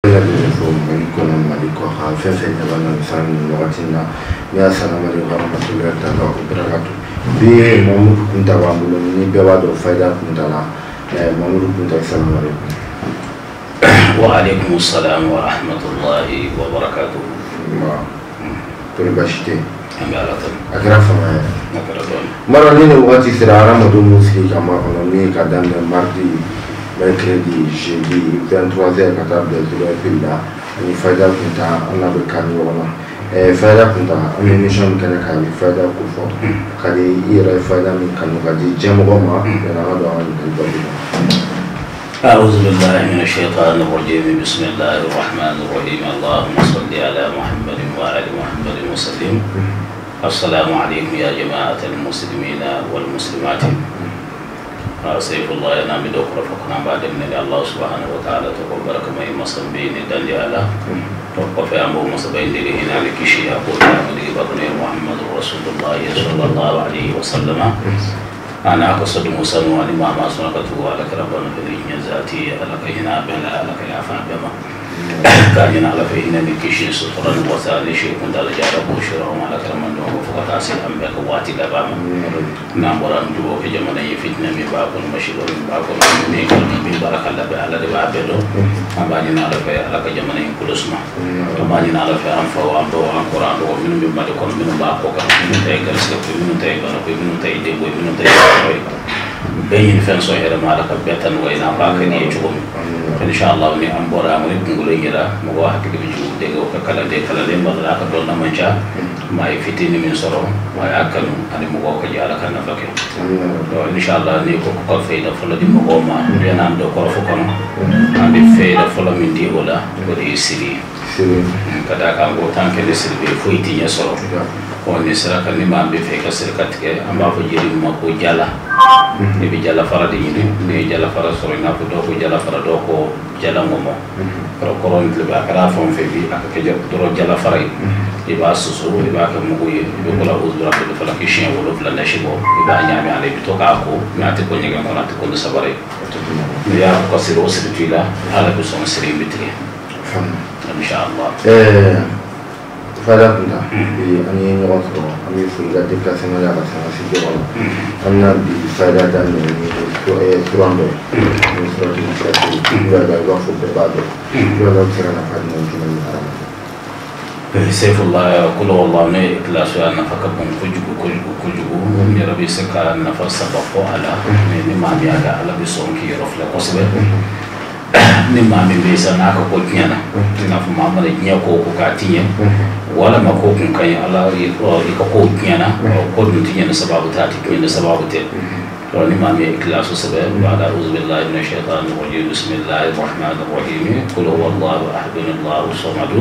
Lajɛlen fo Mali kɔnɔ, Mali kɔ kan, fɛn fɛn ɲɛ b'an na san nin wagati in na. Ne assalamu alaikum warahmatullahi taala wabarakatuh. Bi Mamudu Kunta b'an bolo, ni bɛɛ b'a dɔn Fayida Kunta la. Mamudu Kunta, assalamu alaikum. Wa alaikum salam wa rahmatullahi wa barakatuh. Kɔni baasi tɛ? An bɛ Ala tanu. A kɛra fama ye. A kɛra dɔɔni. Mara ni nin wagati sera, hadamadenw b'u sigi ka makɔnɔ min ka daminɛ mardi, mercredi, jeudi 23h ka taa bila 0h pile la, ani Fayida Kunta an n'a bɛ kari ɲɔgɔn na. Fayida Kunta, an bɛ émission min kɛnɛ kan, a bɛ Fayida ko fɔ. A ka di i yɛrɛ ye, Fayida min kanu ka di diɲɛmɔgɔ ma, yanni an ka don an ka ɲininkali baabu kɔnɔ. أعوذ بالله من الشيطان الرجيم، بسم الله الرحمن الرحيم، اللهم صل على محمد وآل محمد وسلم. السلام عليكم يا جماعة المسلمين والمسلمات. سيف الله ينام دوكرا فكنا بعد من الله سبحانه وتعالى تقبل كما يمسن بين دنيا على توقف أمو مصبين هنا لكشي أقول محمد رسول الله صلى الله عليه وسلم. أنا أقصد موسى وأنا ما ما سنكته على كربنا في الدنيا ذاتي على كهنا بلا على كيافا بما كان على فينا نكشي سطرا وثاني شيء كنت على جارب وشرهم على كرمان دون فقط أسير أم بك واتي لبام نعم وران جو في جمعنا يفتنا من باكون مشي من باكون من من بارك الله بعلى ربع بلو أباني على في على كجمعنا ينقل اسمه أباني على في أنفا وأنفا وأنقران ومن من ما تكون من باكو من تيجر سكت من تيجر من تيجر من تيجر bɛɛ ɲini fɛn sɔrɔ yɛrɛ ma, Ala ka bɛɛ ta nɔgɔya i n'a fɔ a ka di ye cogo min. Inshallah, ni an bɔra an ye kunkolo in yira, mɔgɔ hakili bɛ jigin dege o ka kalanden badala a ka dɔn na man ca, maa ye fitinin min sɔrɔ a y'a kanu ani mɔgɔw ka jɛ, Ala ka nafa kɛ. Donc inshallah, ni ko ka fayida fɔlɔ di mɔgɔw ma, yan'an don kɔrɔfɔ kɔnɔ, an bɛ fayida fɔlɔ min di o la, o de ye siri ye, ka d'a kan ko tant que ni siri bɛ foyi tɛ ɲɛ sɔrɔ. Ɔ ni sera ka ni maa bɛ fɛ i ka siri ka tigɛ, an b'a fɔ jiri min ma ko jala. I bɛ jalafara de ɲini. N'i ye jalafara sɔrɔ, i n'a fɔ dɔw ko jalafara, dɔw ko jala ŋɔmɔ, kɔrɔ kɔrɔ ni tile a kɛra fɛn o fɛn bi, a ka kɛ dɔrɔn jalafara ye. I b'a susu, i b'a kɛ mugu ye, i bɛ kɔla uzura fɛ fɔlɔ k'i siɲɛ 7 nasi bɔ, i b'a ɲagami a la, i bɛ to k'a ko mɛ a tɛ ko ɲɛgɛn kɔnɔ, a tɛ ko ni sabara ye. N'i y'a ko ka siri o siri to i la, Ala bɛ sɔn, siri in bɛ tigɛ inshallah. Fayida Kunta, bi an ye ɲɔgɔn sɔrɔ, an bɛ fo i ka déplacement la ka se an ka studio kɔnɔ. An bɛna bi Fayida daminɛ ni suran dɔ ye, n'o ye suratul Fatiha. I b'a dɔn, i b'a fɔ bɛɛ b'a dɔn. Sura dɔ bɛ se ka nafa jumɛn jumɛn di hadamaden? Seyfullah, kolo wallah ne ikhlasu a nafa ka bon kojugu kojugu kojugu. N yɛrɛ bɛ se ka nafa saba fɔ a la. Ni maa min y'a kɛ, Ala bɛ sɔn k'i yɔrɔ filɛ kosɛbɛ. Ni maa min bɛ sa n'a ka ko tiɲɛna, i n'a fɔ maa mana diɲɛ ko ko k'a ti ɲɛ, walama ko kun ka ɲi, Ala i ka kow tiɲɛna, ko dun ti ɲɛ ni sababu tɛ, a ti tiɲɛ ni sababu tɛ. Ni maa min ye ikhlasu sɛbɛn ba'da a'udhu billahi minash shaitani rajim bismillahir rahmanir rahim qul huwallahu ahadun allahu samad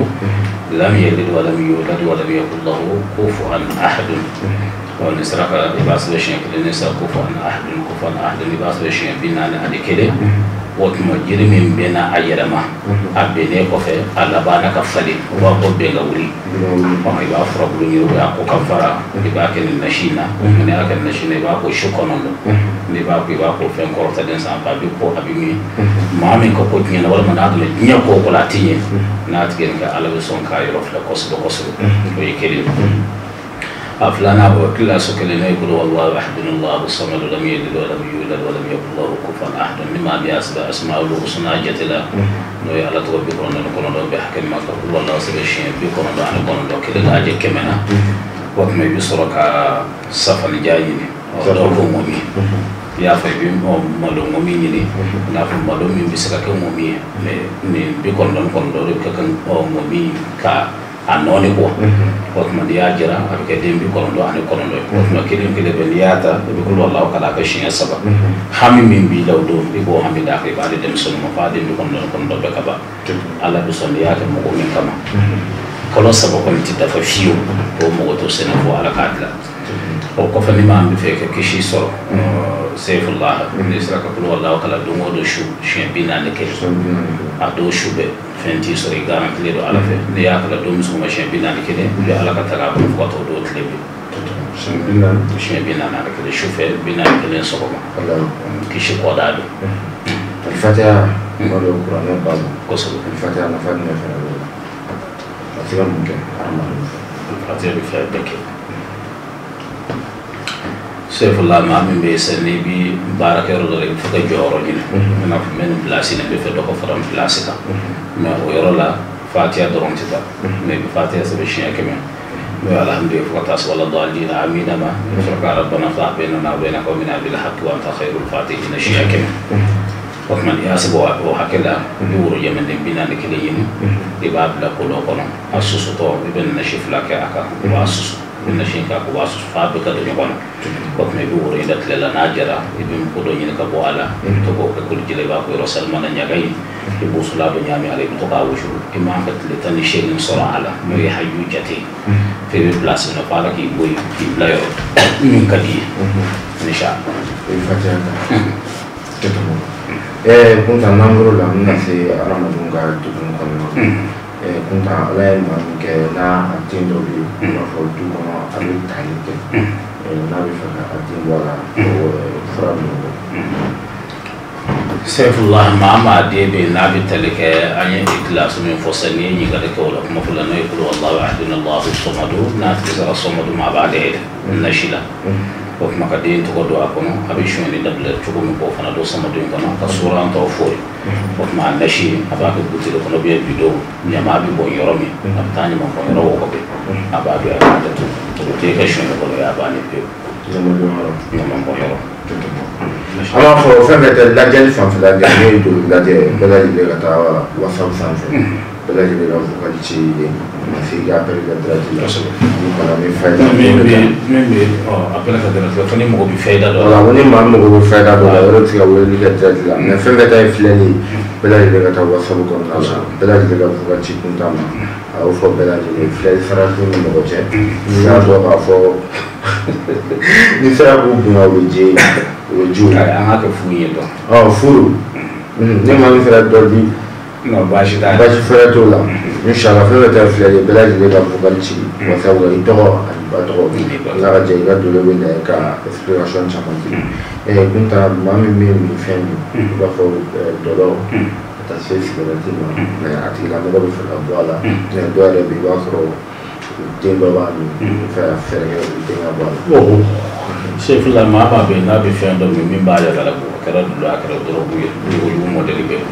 lam yalid wa lam yulad wa lam yakul lahu kufuwan ahad. Ni sera ka i b'a sɛbɛn siɲɛ kelen, ni sera kufuwan ahadun kufuwan ahadun, i b'a sɛbɛn siɲɛ 41. O tuma jiri min bɛnna a yɛrɛ ma, a bɛnnen kɔfɛ a labanna ka falen, o b'a fɔ bɛn ka wuli. I b'a furabulu ɲini, o y'a ko ka fara, i b'a kɛ nin nasi in na. N'i y'a kɛ nin nasi in na, i b'a ko su 9. N'i b'a ko, i b'a ko fɛn kɔrɔtalen sanfɛ, a bɛ ko a bɛ min. Maa min ka ko tiɲɛna, walima n'a donna diɲɛ ko o ko la a ti ɲɛ, n'a tigi nin kɛ, Ala bɛ sɔn k'a yɔrɔ filɛ kosɛbɛ kosɛbɛ. O ye kelen ye. A filanan, o kilasu kelen, n'o ye kulu wallahu ahadun allahu samad lam yalid wa lam yulad wa lam yakul lahu kufuwan ahad. Ni maa min y'a sɛbɛn asmaul husna jate la, n'o ye Ala tɔgɔ 99 bɛ hakɛ min ma, ka kulu wallahu sɛbɛn siɲɛ 99 kelen k'a jɛ 100 na, o tuma i bɛ sɔrɔ ka safanija ɲini, dɔw ko ŋɔmi. I y'a fɔ i bɛ malo ŋɔmi ɲini, i n'a fɔ malo min bɛ se ka kɛ ŋɔmi ye, mais nin 99 de bɛ kɛ ŋɔmi ka a nɔɔni bɔ. O tuma n'i y'a jira, a bɛ kɛ den 99 ye. O tuma kelen kelen bɛ, n'i y'a ta, i bɛ kulu wallahu kala a kɛ siɲɛ 3. Hami min b'i la o don, i b'o hami d'a kan, i b'a di denmisɛnninw ma f'a den 99 bɛɛ ka ban. Ala bɛ sɔn n'i y'a kɛ mɔgɔ min kama. Kalo 3 kɔni tɛ dafa fiyewu, o mɔgɔ t'o sɛnɛ fo Ala k'a dilan. O kɔfɛ, ni maa min bɛ fɛ ka kisi sɔrɔ, Seyfullah, n'i sera ka kulu wallahu kala don o don su siɲɛ 41, a don su bɛɛ fɛn t'i sɔrɔ, i garantilen don Ala fɛ. N'i y'a kala don min sɔgɔma siɲɛ 41, i bɛ Ala ka taga a kɔnɔ fo ka t'o don tile bin. Siɲɛ 41 sufɛ, 41 sɔgɔma, kisi kɔda don. Fatiha kuma dɔ kuranɛ ba don. Kosɛbɛ. Fatiha nafa jumɛn fana b'o la? A bɛ se ka mun kɛ hadamaden fɛ? Fatiha bɛ fɛn bɛɛ kɛ. Sefula maa min bɛ yen n'i bɛ baarakɛyɔrɔ dɔ la i bɛ fɛ ka jɔyɔrɔ ɲini. I n'a fɔ n bɛ nin pilasi in na n bɛ fɛ dɔ ka fara n pilasi kan. Mais o yɔrɔ la Fatiha dɔrɔn tɛ taa. Mais i bɛ Fatiha sɛbɛn siɲɛ 100. N'o ye alhamdulilayi fo ka taa se wala dɔlina amina ma. I bɛ sɔrɔ ka rabbana iftah bainana wa baina qawmina bil haqqi wa anta khayrul fatihina siɲɛ 100. O tuma n'i y'a sɛbɛn o hakɛ la i bɛ woro jɛmɛnden 41 ɲini. I b'a bila kolon kɔnɔ. A susutɔ i bɛ nasi 2 kɛ a kan. I b'a susu. I bɛ nasi k'a kan i b'a susu f'a bɛɛ ka don ɲɔgɔn na. O tuma i bɛ woro in da tile la n'a jara i bɛ mugu dɔ ɲini ka bɔ a la. I bɛ to k'o kɛ koliji la i b'a ko yɔrɔ salimana ɲaga in. I b'o sula dɔ ɲagami a la i bɛ to k'a wusu. I man ka tile 18 sɔrɔ a la n'o ye haju jate ye. F'e bɛ place min na fo Ala k'i bɔ yen k'i bila yɔrɔ min ka di i ye. Inshallah. I bɛ Fatiha ta. Kunta n'an bɔr'o la n bɛna se hadamadenw ka degun kɔnɔna na. Kunta Ala ye maa min kɛ n'a a den dɔ bɛ yen i b'a fɔ du kɔnɔ a bɛ tali kɛ n'a bɛ fɛ ka a den bɔ a la fura minnu bɔ. Sefula maa maa den bɛ yen n'a bɛ tali kɛ an ye ikilasu min fɔ sisan n'i ye ɲininkali kɛ o la kuma fɔlɔ la n'o ye kulu Allahu ahadun Allahu samadu n'a tigi sera samadu ma a b'a dayɛlɛ nasi la. O tuma ka den tɔgɔ don a kɔnɔ a bɛ sonyɛli dabila cogo min k'o fana don samadu in kɔnɔ ka suran tɔ fori. O tuma a nasi a b'a kɛ buteli kɔnɔ bɛ bidon ɲama bɛ bɔn yɔrɔ min a bɛ taa ɲama bɔn yɔrɔ wɔgɔbɛ a b'a don a b'a datugu o tɛ kɛ sonyɛli kɔnɔ ye a b'a ni pewu. Ɲama bɔn yɔrɔ. An b'a fɔ fɛn fɛn tɛ lajɛli fanfɛla de n'o ye joli lajɛ bɛɛ lajɛlen ka taa WhatsApp sanfɛ. Bɛɛ lajɛlen ka vocal ci yen ma se i ka appel kɛ direct la. Ni kɔni an bɛ fayida min bɛ appel kɛ direct la fo ni mɔgɔ bɛ fayida dɔ la. Voilà, ni maa min mago bɛ fayida dɔ la yɔrɔ tɛ se ka weleli kɛ direct la mais fɛn fɛn ta ye filɛli ye bɛɛ lajɛlen ka taa WhatsApp kɔnɔna la bɛɛ lajɛlen ka vocal ci kunta ma a y'o fɔ bɛɛ lajɛlen filɛli sara t'u ni mɔgɔ cɛ n'i y'a dɔn k'a fɔ n'i sera k'u bonya u bɛ je u bɛ jiw. An k'a kɛ fu ye dɔn. Ɔ furu ni maa min sera dɔ di. Non, baasi t'a la. Baasi fɛrɛ t'o la. Inshallah fɛn fɛn tɛ filɛ ye bɛɛ lajɛlen ka vocal ci WhatsApp kan i tɔgɔ ani ba tɔgɔ ala ka jɛ i ka dolo bɛ lajɛ ka explication caman di. Kunta maa min bɛ min fɛn min i b'a fɔ dɔlɔ ka taa se sigɛrɛti ma mais a tigilamɔgɔ bɛ fɛ ka bɔ a la mais dɔw yɛrɛ bɛ yen i b'a sɔrɔ den dɔ b'a min u bɛ fɛ ka fɛɛrɛ kɛ u den ka bɔ a la. Sefula maa maa bɛ yen n'a bɛ fɛn dɔ min min b'a yɛrɛ la bɔ a kɛra dɔlɔ a kɛra dɔrɔgu ye jugu mɔdɛli bɛɛ.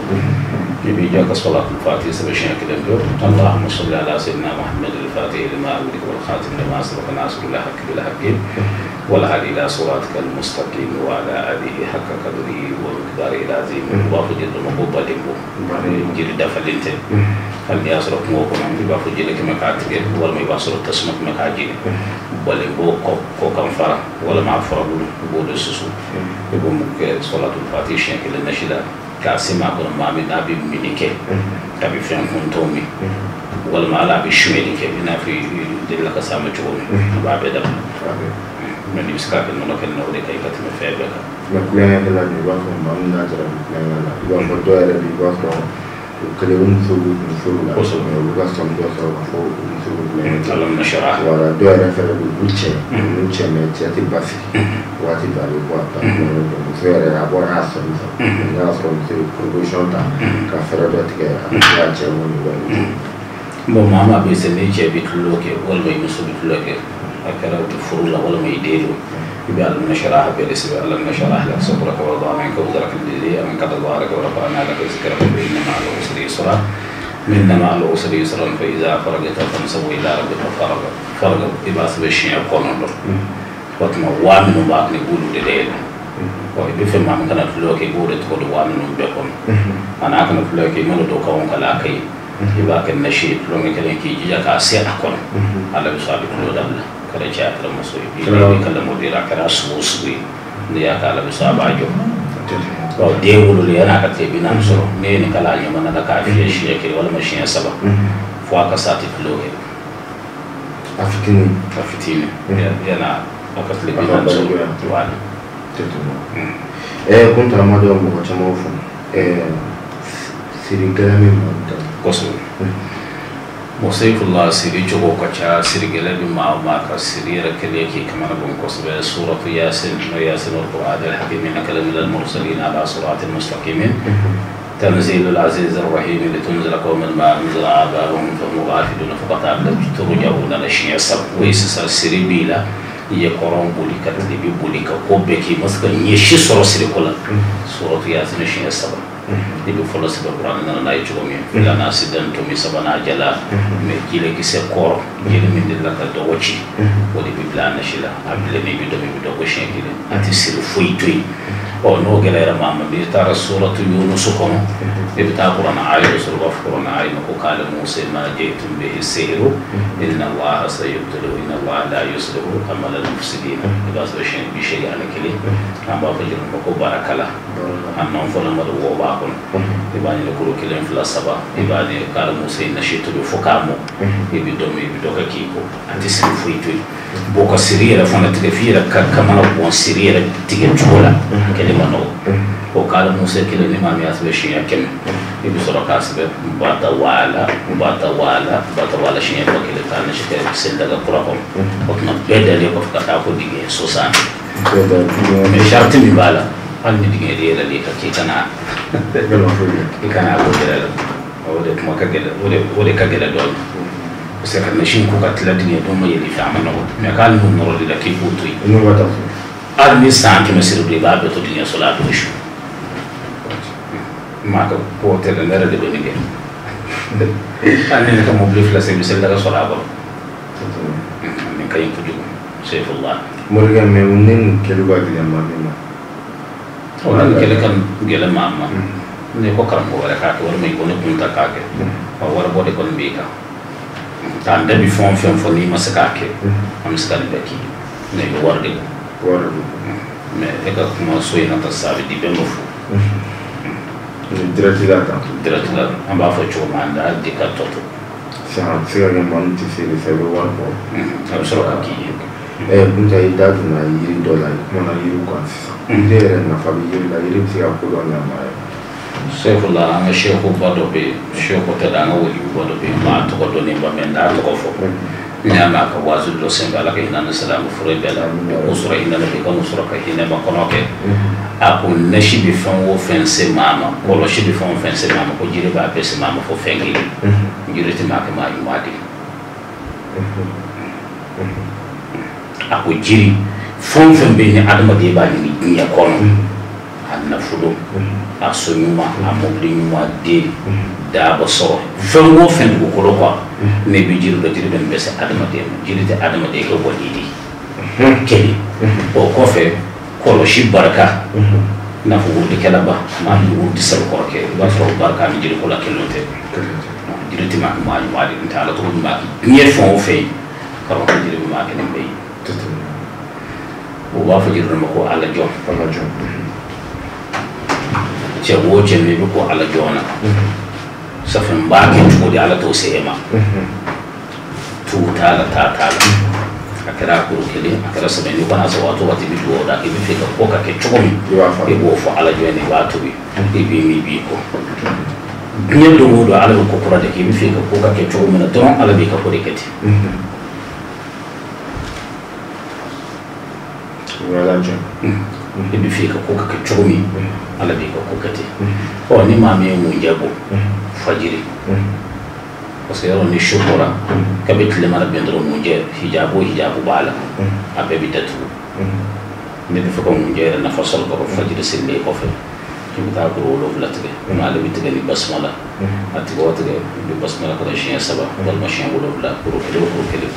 I b'i ja ka salatul fatiha sɛbɛn siɲɛ 1 pewu. Allahumma salli ala sayyidina Muhammad al-fatih lima ughliqa wal khatim lima sabaqa nasiril haqqi bil haqqi wal hadi ila siratikal mustaqim wa ala alihi haqqa qadrihi wa miqdarihi al-azim. U b'a fɔ jeli dɔ ma ko balenbo jiri dafalen tɛ hali n'i y'a sɔrɔ kungo kɔnɔ i b'a fɔ jeli kɛmɛ k'a tigɛ walima i b'a sɔrɔ tasuma kɛmɛ k'a jeni balenbo kɔ kan fara walima a furabulu i b'o de susu i b'o mugu kɛ salatul fatiha siɲɛ 1 nasi la. K'a se maa kɔnɔ maa min n'a bɛ minni kɛ a bɛ fɛn kuntɔn min walima ala a bɛ sonyɛli kɛ i n'a fɔ i delila ka s'a ma cogo min a b'a bɛɛ dabila mais n'i bɛ se k'a kɛ nɔnɔ kɛnɛ na o de ka ɲi ka tɛmɛ fɛn bɛɛ kan. Mais kulonkɛkɛla dun i b'a fɔ maa min n'a jara bɛ kulonkɛ la i b'a fɔ dɔw yɛrɛ bɛ yen i b'a sɔrɔ u kɛlen u muso b'u kun furu la Kosɛbɛ. U ka sɔmi dɔ sɔrɔ k'a fɔ u muso bɛ kulonkɛ kɛ. Alam nashrah. Voilà, dɔw yɛrɛ fɛnɛ bɛ yen u cɛ u cɛ mais cɛ tɛ basigi waati bɛɛ a bɛ bɔ a bɛ taa kulonkɛ kɛ muso yɛrɛ a bɔra k'a sɔmi sɔrɔ n'a y'a sɔrɔ muso ye proposition ta ka fɛɛrɛ dɔ tigɛ a bɛ se ka cɛ mun ni wali. Bon maa maa bɛ se ni cɛ bɛ tulon kɛ walima i muso bɛ tulon kɛ a kɛra u bɛ furu la walima i den don i bɛ alam nashrah bɛɛ de sɛbɛn alam nashrah laka sadraka wa wada'na anka wizraka alladhi anqadha dhahraka wa rafa'na laka dhikraka fa inna ma'al usri yusra inna ma'al usri yusran fa idha faragta fansab ila rabbika farghab i b'a sɛbɛn siɲɛ 9. O tuma waa minnu b'a kɔnɔ i b'olu de dayɛlɛ i bɛ fɛ maa min kana tulon kɛ i b'o de tɔgɔ don waa minnu bɛɛ kɔnɔ a n'a kana tulon kɛ i mana don kan o kan a ka ɲi i b'a kɛ nasi ye tulonkɛ kelen k'i jija k'a se a kɔnɔ ala bɛ sɔn a bɛ tulon dabila kɛra cɛ a kɛra muso ye i bɛ ka lamɔden a kɛra sugu o sugu ye n'i y'a kɛ ala bɛ sɔn a b'a jɔ. Den wololen yan'a ka tile 40 sɔrɔ n'i ye nin kala a ɲɛma nana k'a fiyɛ siɲɛ 1 walima siɲɛ 3 fo a ka sa a tɛ tulon kɛ. A fitinin. A fitinin yan'a a ka tile 40 sɔrɔ. Voilà. Kunta ma dɔn mɔgɔ caman fɔ siri gɛlɛn min b'an ta. Kosɛbɛ. Bon Seyfullah siri cogo ka ca sirigɛlɛ bɛ maa o maa ka siri yɛrɛ kɛlen k'i kamana bon kosɛbɛ suratu yasin n'o yasin al-Qur'an al-hakim innaka lamina al-mursalin ala siratin mustaqimin تنزيل العزيز الرحيم لتنزل قوما ما أنزل آباؤهم فهم غافلون فقط ترجعون لشيء سب ويسس سiri b'i la i ye kɔrɔn boli ka tilebi boli ka ko bɛɛ k'i ma se ka ɲɛ si sɔrɔ siri ko la suratu yasin siɲɛ saba i bɛ fɔlɔ sɛbɛn kuranɛ nana n'a ye cogo min filanan sidan tomi sabanan jala mɛ jilekisɛ kɔrɔ jeli min delila ka dɔgɔ ci o de bɛ bila a nasi la a bilennen i bɛ dɔ i bɛ dɔ ko siɲɛ kelen a tɛ siri foyi to yen ɔ n'o gɛlɛyara maa ma n'i taara suratu Yunus kɔnɔ i bɛ taa kuranɛ aya dɔ sɔrɔ u b'a fɔ kuranɛ aya ma ko qala Musa ma ji'tum bihi sihru inna Allaha sayubtiluhu inna Allaha la yuslihu amala al-mufsidin i b'a sɔrɔ siɲɛ 81 an b'a fɔ jeli ma ko barakala a nɔn fɔlɔ ma don wɔ b'a kɔnɔ i b'a ɲini kuru 1 2 3 i b'a ɲini qala Musa nasi tobi fo k'a mɔ i bɛ dɔ min i bɛ dɔ kɛ k'i ko a tɛ siri foyi to yen bon ka siri yɛrɛ fana tigɛ f'i yɛrɛ ka kamana bɔn siri yɛrɛ tigɛ cogo la kelen ma nɔgɔ o k'ala Musa kelen ni maa min y'a sɛbɛn siɲɛ 100 i bɛ sɔrɔ k'a sɛbɛn bata waala bata waala bata waala siɲɛ 1000 k'a nasi kɛ selidaga kura kɔnɔ o tuma bɛɛ dalen kɔfɛ ka taa ko dingɛ so sanfɛ mais sarati min b'a la hali ni dingɛ de yɛlɛlen ka k'i kana i kana ko gɛlɛ la o de kuma ka gɛlɛn o de ka gɛlɛn dɔɔnin parce que ka nasi ko ka tila dingɛ dɔn ma yɛlɛ fɛ a ma nɔgɔ mais k'ale n'o nɔrɔ de la k'i k'o to yen hali ni san 100 siri don i b'a bɛɛ to dingɛ so la a b'o su maa ka ko tɛ dɛ ne yɛrɛ de bɛ nin kɛ hali ni ne ka mobili 2 sen bɛ selidaga sɔrɔ a kɔnɔ nin ka ɲi kojugu Seyfullah morikɛ mais ni nin kɛli ka gɛlɛn maa min ma o ni kɛli ka gɛlɛn maa ma ne ko karamɔgɔ wɛrɛ k'a kɛ walima i ko ne kun ta k'a kɛ ɔ wari bɔ de kɔni b'i kan k'an da bi fɛn o fɛn fɔ n'i ma se k'a kɛ an bɛ se ka nin bɛɛ k'i ye ne bɛ wari de bɔ mais e ka kuma so in na ta sisan a bɛ di bɛɛ ma fu direct la tan direct la an b'a fɔ cogo min an b'a di ka tɔ to sisan a bɛ se ka kɛ maa min tɛ se de sa i bɛ wari bɔ a bɛ sɔrɔ ka k'i ye Kunta i da donna yiri dɔ la i kumana yiriw kan sisan yiri yɛrɛ nafa bɛ yiri la yiri bɛ se ka ko dɔ ɲɛ maa ye Seyfullah an ka sekuba dɔ bɛ yen seku tɛ dɛ an ka walijuba dɔ bɛ yen maa tɔgɔ dɔnnen ba mɛ n t'a tɔgɔ fɔ n y'a mɛn a ka waaju dɔ senfɛ ala ka hinɛ ni silamɛ furu bɛɛ la ko sɔrɔ hinɛ na bi ka sɔrɔ ka hinɛ ma kɔnɔ kɛ a ko nasi bɛ fɛn o fɛn se maa ma kɔlɔsi bɛ fɛn o fɛn se maa ma ko jiri b'a bɛɛ se maa ma fo fɛn kelen jiri tɛ maa kɛ maa ɲuman de a ko jiri fɛn o fɛn bɛ yen ni adamaden b'a ɲini diɲɛ kɔnɔ a nafolo a so ɲuman a mobili ɲuman den daaba sɔrɔ fɛn o fɛn dugukolo kɔ ne bɛ jiri dɔ jiri bɛ nin bɛɛ se adamaden ma jiri tɛ adamaden kɛ wali de ye kelen o kɔfɛ kɔlɔsi barika i n'a fɔ wurudikɛlaba maa min bɛ wurudi sɛbɛkɔrɔ kɛ i b'a sɔrɔ o barika ni jiriko la kelen tɛ jiri tɛ maa kɛ maa ɲuman de n tɛ ala tɔgɔ min b'a kɛ diɲɛ fɛn o fɛn karamɔgɔ jiri bɛ maa kɛ nin bɛɛ ye o b'a fɔ jiri dɔ ma ko ala jɔn cɛ o cɛ n'i bɛ ko ala jɔn na safe n b'a kɛ cogo di ala t'o se e ma tu t'a la ta t'a la a kɛra kuru kelen a kɛra sɛbɛn n'i kɔni sɔrɔ waati o waati i bɛ dugawu da k'i bɛ fɛ ka ko ka kɛ cogo min i b'o fɔ ala jɔn ye i b'a tobi i b'i min i b'i ko diɲɛ don o don ala bɛ ko kura de kɛ i bɛ fɛ ka ko ka kɛ cogo min na dɔrɔn ala b'i ka ko de kɛ ten i bɛ fɛ ka ko ka kɛ cogo min ala b'i ka ko kɛ ten ɔ ni maa min ye ŋunjɛ bɔ fajiri parce que yɔrɔ ni su kora kabi tile mana bɛn dɔrɔn ŋunjɛ hijabu hijabu b'a la a bɛɛ bɛ datugu ne bɛ fɛ ka ŋunjɛ yɛrɛ nafa sɔrɔ dɔrɔn fajiri selilen kɔfɛ i bɛ taa kuru 7 tigɛ mais ale bɛ tigɛ ni basumala a tigɛ o tigɛ i bɛ basumala kɔnɔ siɲɛ 3 walima siɲɛ 7 kuru kelen o kuru kelen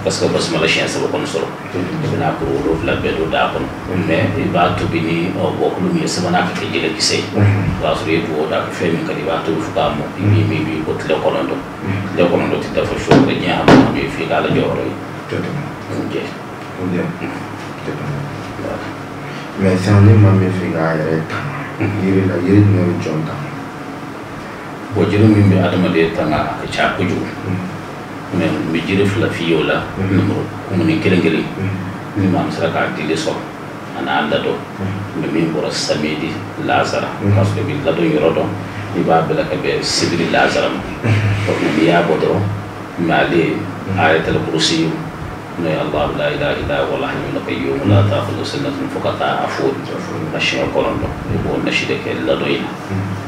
parce que basumala siɲɛ 3 kɔni sɔrɔ i bɛna kuru 7 bɛɛ don daa kɔnɔ mais i b'a tobi ni bɔkulu min ye sabanan ka kɛ jɛgɛkisɛ ye o b'a sɔrɔ i ye dugawu da fɛn min ka di i b'a tobi fo k'a mɔ i b'i min b'i ko tile 9 tile 9 tɛ dafa su ka diɲɛ hami hami f'i ka ala jɔyɔrɔ ye ŋunjɛ mais sisan ni maa min fɛ k'a yɛrɛ tanga yiri la yiri jumɛn bɛ jɔn tanga bon jiri min bɛ adamaden tanga a ka ca kojugu mais n bɛ jiri 2 f'i ye o la numéro kumuni kelen kelen ni maa min sera k'a dili sɔrɔ a n'a ladon mais min bɔra samedi lazara k'a sɔrɔ i bɛ ladon yɔrɔ dɔn i b'a bila ka bɛn sibiri lazara ma o tuma n'i y'a bɔ dɔrɔn Mais ale ayatul kursi n'o ye Allahu la ilaha illa huwal hayyul qayyum la ta'khudhuhu sinatun fo ka taa a fo a siɲɛ 9 i b'o nasi de kɛ ladon in na.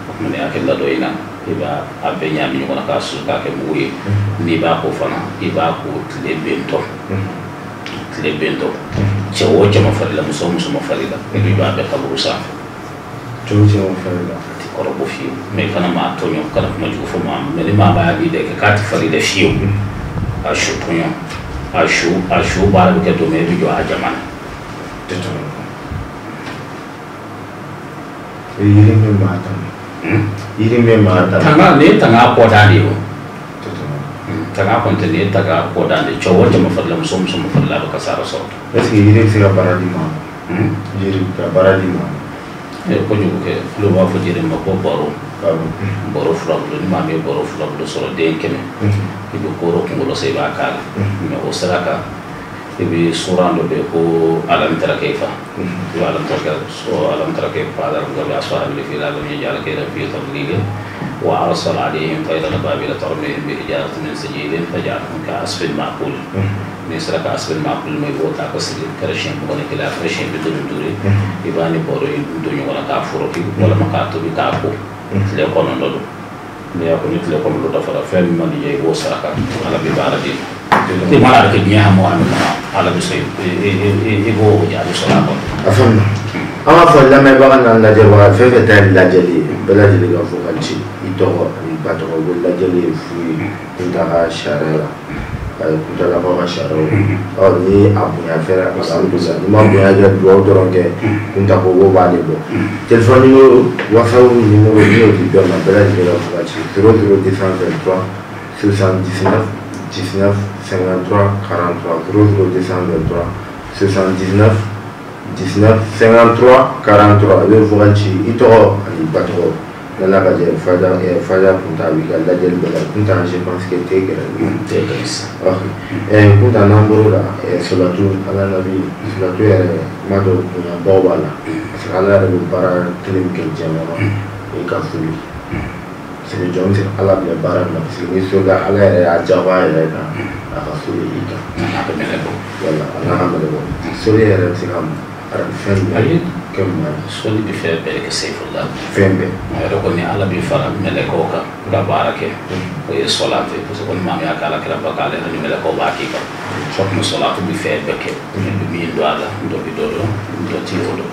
O tuma n'i y'a kɛ ladon in na, i b'a a bɛɛ ɲagami ɲɔgɔn na k'a susu k'a kɛ mugu ye. N'i b'a ko fana, i b'a ko tile bentɔ. Tile bentɔ. Cɛ o cɛ ma fari la, muso o muso ma fari la, i b'a bɛɛ kaburu sanfɛ. Cɛ o cɛ ma fari la. A tɛ kɔrɔbɔ fiyewu. Mais i kana maa tɔɲɔ, kana kuma jugu fɔ maa ma. Mais ni maa b'a de kɛ k'a tɛ fari la fiyewu. A su tɔɲɔ. A su baara bɛ kɛ don min, i bɛ jɔ a jama na. Tɛ tɔɲɔ. Yiri min b'a tanga. Yiri min b'a tanga. Tanga, nin ye tanga kɔdan de ye o. Tanga kɔni tɛ, nin ye tanga kɔdan de ye. Cɛ o cɛ ma fari la, muso o muso ma fari la, a bɛ kasara sɔrɔ. Est ce que yiri bɛ se ka baara di maa ma? Yiri ka baara di maa ma. Kojugu kɛ, olu b'a fɔ jiri ma ko baro. Baro furabulu, ni maa min ye baro furabulu sɔrɔ den 100, i bɛ koro kunkolo san i b'a k'a la. Mais o saraka, i bɛ suran dɔ bɛ yen ko alam tara kayfa. I bɛ alam tara so alam tara kayfa alam tara ashabil fil alam yaj'al kayda fi tadlil wa arsala alayhim tayran ababila tarmihim bi hijaratin min sijilin faj'alahum ka'asfin ma'kul. Ni sera ka asfin ma'kul ma i b'o ta ka sigi kɛra siɲɛ 21, a kɛra siɲɛ 55, i b'a ni baro in don ɲɔgɔn na k'a foroki walima k'a tobi k'a ko. Tile 9 don. N'i y'a ko ni tile 9 dafara, fɛn min man di i ye i b'o saraka, Ala bɛ baara d'i ma. I mana kɛ diɲɛ hami o hami kɔnɔ, Ala bɛ sɔn i b'o jaabi sɔrɔ a kɔnɔ. A faamuya. An b'a fɔ lamɛnbaga n'an lajɛbaga fɛn fɛn ta ye lajɛli ye, bɛɛ lajɛlen ka fɔ ka ci i tɔgɔ ani ba tɔgɔ ko lajɛli ye fu ye Kunta ka sariya la. Kuntalakaw ka sariyaw. Ɔ ni a bonya fɛrɛ alhamdulilah, n'i ma bonya kɛ dugawu dɔrɔn kɛ, Kunta ko ko b'ale bɔ. Téléphone numéro, WhatsApp numéro n'i y'o di bɛɛ ma, bɛɛ lajɛlen ka fɔ ka ci 00 223 79 19 53 43 00 223 79 19 53 43. I bɛ vocal ci i tɔgɔ ani ba tɔgɔ. N'Ala ka jɛ Faja Kunta b'i ka lajɛli bɛɛ la. Kunta, je pense que t'e gɛrɛ. T'e gɛrɛ sisan. Ok. Kunta, n'an bɔr'o la, salatu ala nabi, salatu yɛrɛ n b'a dɔn bonyabaw b'a la. Parce que Ala yɛrɛ bɛ baara kelen min kɛ diɲɛ kɔnɔ, o ye ka soli. Parce que jɔn bɛ se ka Ala bila baara min na, parce que n'i solila Ala yɛrɛ y'a diyagoya yɛrɛ kan, a ka soli i kan. A n'a ka mɛlɛ bɔ. Wala, a n'a ka mɛlɛ bɔ. Soli yɛrɛ bɛ se ka fɛn jumɛn kɛ mun ye? Soli bɛ fɛn bɛɛ kɛ sefula. Fɛn bɛɛ. A yɛrɛ kɔni Ala bɛ fara mɛlɛkɛw kan ka baara kɛ. O ye sɔlatu ye. Parce que ni maa min y'a kɛ Ala kira ba k'ale yɛrɛ ni mɛlɛkɛw b'a k'i kan. O tuma sɔlatu bɛ fɛn bɛɛ kɛ. Ne bɛ min dɔn a la, dɔ bɛ dɔ dɔn, dɔ tɛ o dɔn.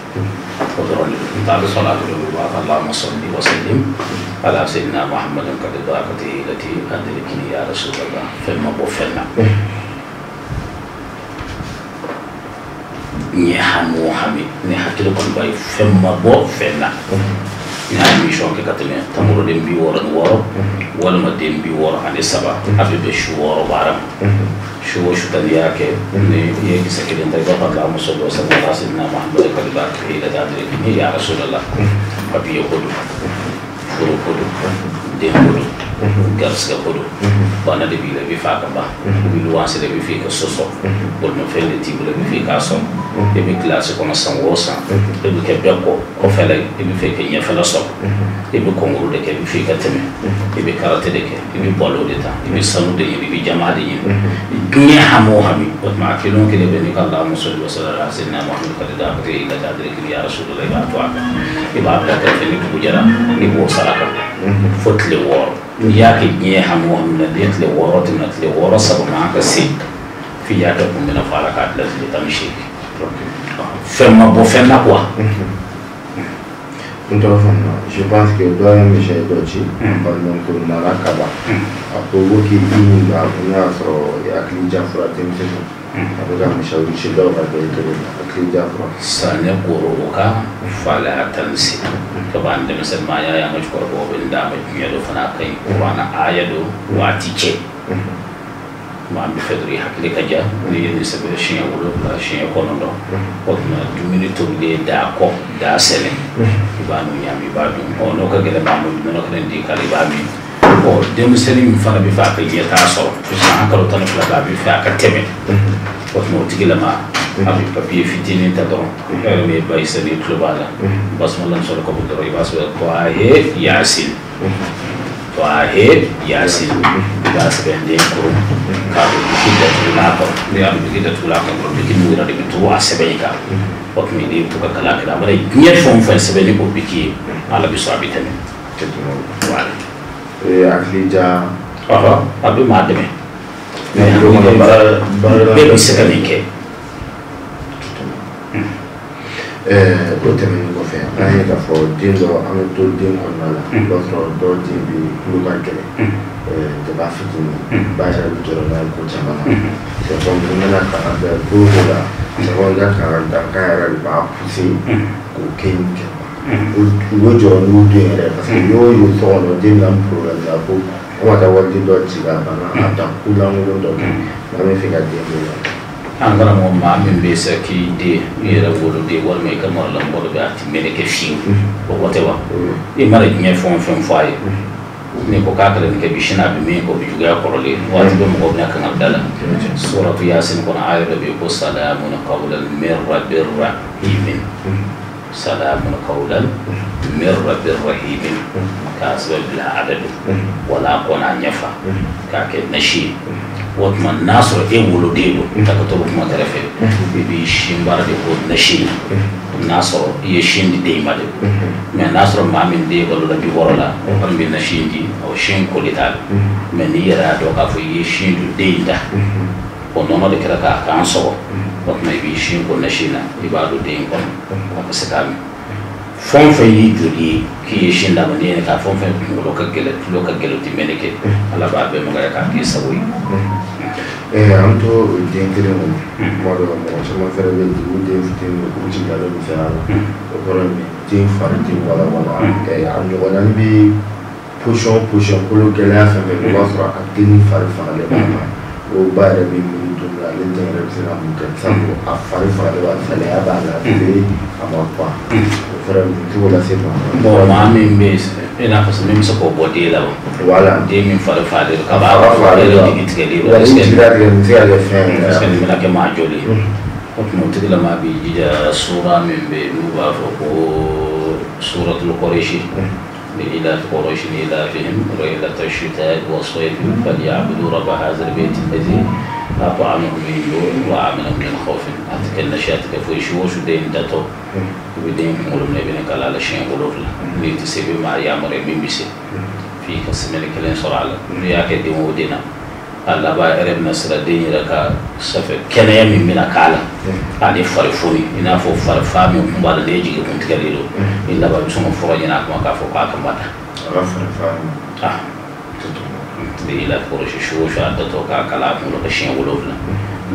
O dɔrɔn de don. N t'a bɛ sɔlatu dɔ bɛ b'a fɔ Allahumma salli wa sallim ala sayyidina Muhammadin qad barakatihi lati adrikni ya Rasulallah. Fɛn ma bɔ fɛn na. N ye hami o hami, ni hakili kɔni b'a ye fɛn ma bɔ fɛn na. N y'a émission kɛ ka tɛmɛ tamaro den 66 walima den 63, a bɛ bɛn su 6 baara ma. Su o su ta n'i y'a kɛ, ni i ye kisɛ kelen ta, i b'a fɔ Allahumma salli wa sallim ala sayyidina Muhammadin qad barakatihi lati adrikni ya Rasulallah. Papiye ko don, furu ko don, den ko don, garisɛgɛ ko don, bana de b'i la i bɛ fɛ a ka ban, i bɛ luwanse la i bɛ fɛ i ka so sɔrɔ, bolimafɛn de t'i bolo i bɛ fɛ i k'a sɔrɔ, i bɛ kilasi kɔnɔ san o san, i bɛ kɛ bɛɛ kɔ kɔfɛla ye, i bɛ fɛ i ka ɲɛfɛla sɔrɔ, i bɛ kɔnkuru de kɛ, i bɛ fɛ i ka tɛmɛ, i bɛ karate de kɛ, i bɛ balo de ta, i bɛ sanu de ɲini, i bɛ jama de ɲini, diɲɛ hami o hami, o tuma a kelen o kelen bɛ n'i ka Allahumma salli wa sallim ala sayyidina Muhammadin qad barakatihi lati adrikni ya Rasulallah, i b'a to a kan, i b'a bila kɛrɛfɛ ni dugu jɛra, i b'o saraka fo tile 6. N'i y'a kɛ diɲɛ hami o hami na, n'i ye tile 6 tɛmɛ, tile 6 saba man ka se f'i y'a kɛ kun min na fo Ala k'a bila tile 18. Fɛn ma bɔ fɛn na quoi. N t'o faamuya. Je pense que dɔ ye misali dɔ ci balimamuso nana kaban, a ko ko k'i ɲininka, a ko ne y'a sɔrɔ hakili jafura denmisɛnnin a bɛ ka misali ci dɔw ka kɛ cogo min, hakili jafura. Sanɛ koro o ka falaya tan ni se ka ban denmisɛnnin ma, y'a ye an ka cɛkɔrɔbaw bɛ n d'a ma diɲɛ dɔ fana ka ɲi kuranna aya dɔ waati cɛ. Maa bɛ fɛ dɔrɔn i hakili ka ja, n'i ye nin sɛbɛn siɲɛ 7, siɲɛ 9, o tuma dumuni tobilen da kɔ da sɛnɛ, i b'a n'o ɲami i b'a dun. Ɔ n'o ka gɛlɛn maa ma, nɔnɔ kɛnɛ di k'ale i b'a min. Ɔ denmisɛnnin min fana bɛ fɛ a ka ɲɛtaa sɔrɔ san kalo 12 a bɛ fɛ a ka tɛmɛ, o tuma o tigilama a bɛ papiye fitinin ta dɔrɔn, e yɛrɛ min ye ba ye sisan n'i tulo b'a la, basumala sɔrɔ ka bɔ dɔrɔn i b'a sɔrɔ ko a ye Yasin. Twahe Yasin i b'a sɛbɛn den kɔrɔ k'a don biki datugulan kɔrɔ n'i y'a don biki datugulan kɔrɔ dɔrɔn biki min yɛrɛ de bɛ to a sɛbɛn in kan o tuma i bɛ to ka kalan kɛ a mana diɲɛ fɛn o fɛn sɛbɛn ni o biki ye Ala bɛ sɔn a bɛ tɛmɛ. Voilà. Hakili ja. A bɛ maa dɛmɛ. Bɛɛ bɛ se ka nin kɛ. O tɛmɛnen kɔfɛ an ye k'a fɔ den dɔ an bɛ to den kɔnɔna la i b'a sɔrɔ dɔw den bɛ tulo ka gɛlɛn jaba fitinin ba yɛrɛ bɛ jɔrɔ n'a ye ko caman na c'est comme n bɛna kalan bɛɛ ko o la c'est comme i ka kalan dankan yɛrɛ de b'a pousser k'o kɛ nin kɛ u bɛ jɔrɔ n'u den yɛrɛ parce que n'i y'o ye so kɔnɔ den bɛna problème la ko an ma taa waliden dɔ ci ka bana a ta ko lankolon dɔ kɛ n'an bɛ fɛ ka den bɔ la. An karamɔgɔ maa min bɛ se k'i den i yɛrɛ woloden walima i ka maralamɔgɔ dɔ bɛ a ti mɛnɛ kɛ fiyewu o kɔ tɛ wa i mana diɲɛ fɛn o fɛn fɔ a ye n'i ko k'a kɛra nin kɛ bi sini a bɛ min kɛ o bɛ juguya kɔrɔlen waati bɛ mɔgɔ bɛna kan ka da la suratu Yasin kɔnɔ a yɛrɛ bɛ yen ko salamun qawlan min rabbir rahimin salamun qawlan min rabbir rahimin k'a sɛbɛn bila adadu wala kɔnɔ a ɲɛfa k'a kɛ nasi ye. O tuma n'a sɔrɔ e woloden don ka to kuma kɛrɛfɛ i b'i sin baara de ko nasi n'a sɔrɔ i ye sin di den ma de mɛ n'a sɔrɔ maa min den balo la 60 la o kɔni bɛ nasi di o sin koli t'a la mɛ n'i yɛrɛ y'a dɔn k'a fɔ i ye sin don den in da o nɔnɔ de kɛra k'a kan sɔgɔ o tuma i b'i sin ko nasi na i b'a don den in kɔnɔ a bɛ se k'a min. Fɛn o fɛn y'i joli ye k'i ye sin d'a ma n'i ye k'a fɛn o fɛn kunkolo ka gɛlɛn tulo ka gɛlɛn o tɛ mɛnɛ kɛ Ala b'a bɛɛ magaya k'a k'i sago ye. An to o den kelen kɔnɔ kuma dɔ la mɔgɔ caman fɛnɛ bɛ dugu den fitinin k'u jigin misɛnya la o kɔrɔ ye den fari tɛ walawala a ɲɔgɔnna bɛ position kolo gɛlɛya fɛn fɛn i b'a sɔrɔ a den fari fagalen b'a ma o ba yɛrɛ bɛ miiri don min ale den yɛrɛ bɛ se ka mun kɛ sabu a fari fagalen b'a salaya b'a la a ma pan o fɛnɛ cogo lase ma. Bon maa min bɛ i n'a fɔ min bɛ se k'o bɔ den la wa. Voilà den min fari fagalen don k'a b'a yɛrɛ jigi tigɛlen don. Wa ni jigira tigɛ nin bɛ se ka kɛ fɛn yɛrɛ. Parce que nin bɛna kɛ maa joli ye. O tuma o tigilamaa b'i jija sura min bɛ yen n'u b'a fɔ ko suratul Quraysh. لإلاف قريش إلافهم رحلة الشتاء والصيف فليعبدوا رب هذا البيت الذي أطعمهم من جوع وآمنهم من خوف. أتكلم شاتك في شو شو دين داتو بدين قولوا من بينك على شيء قولوا له نيتسيب مع يامر من بيسي في قسم الكلام صار على رياك دين ودينا الله با إرب نصر الدين لك سفر كان يمين من أكالا أنا فرفوني إن أفو فرفامي ومبالا ليجي كنت كليلو إلا بسوم فرجنا كما كافو كاكم بادا فرفامي إلى فرش شو شو عدتو كاكلا مولك شين ولوفنا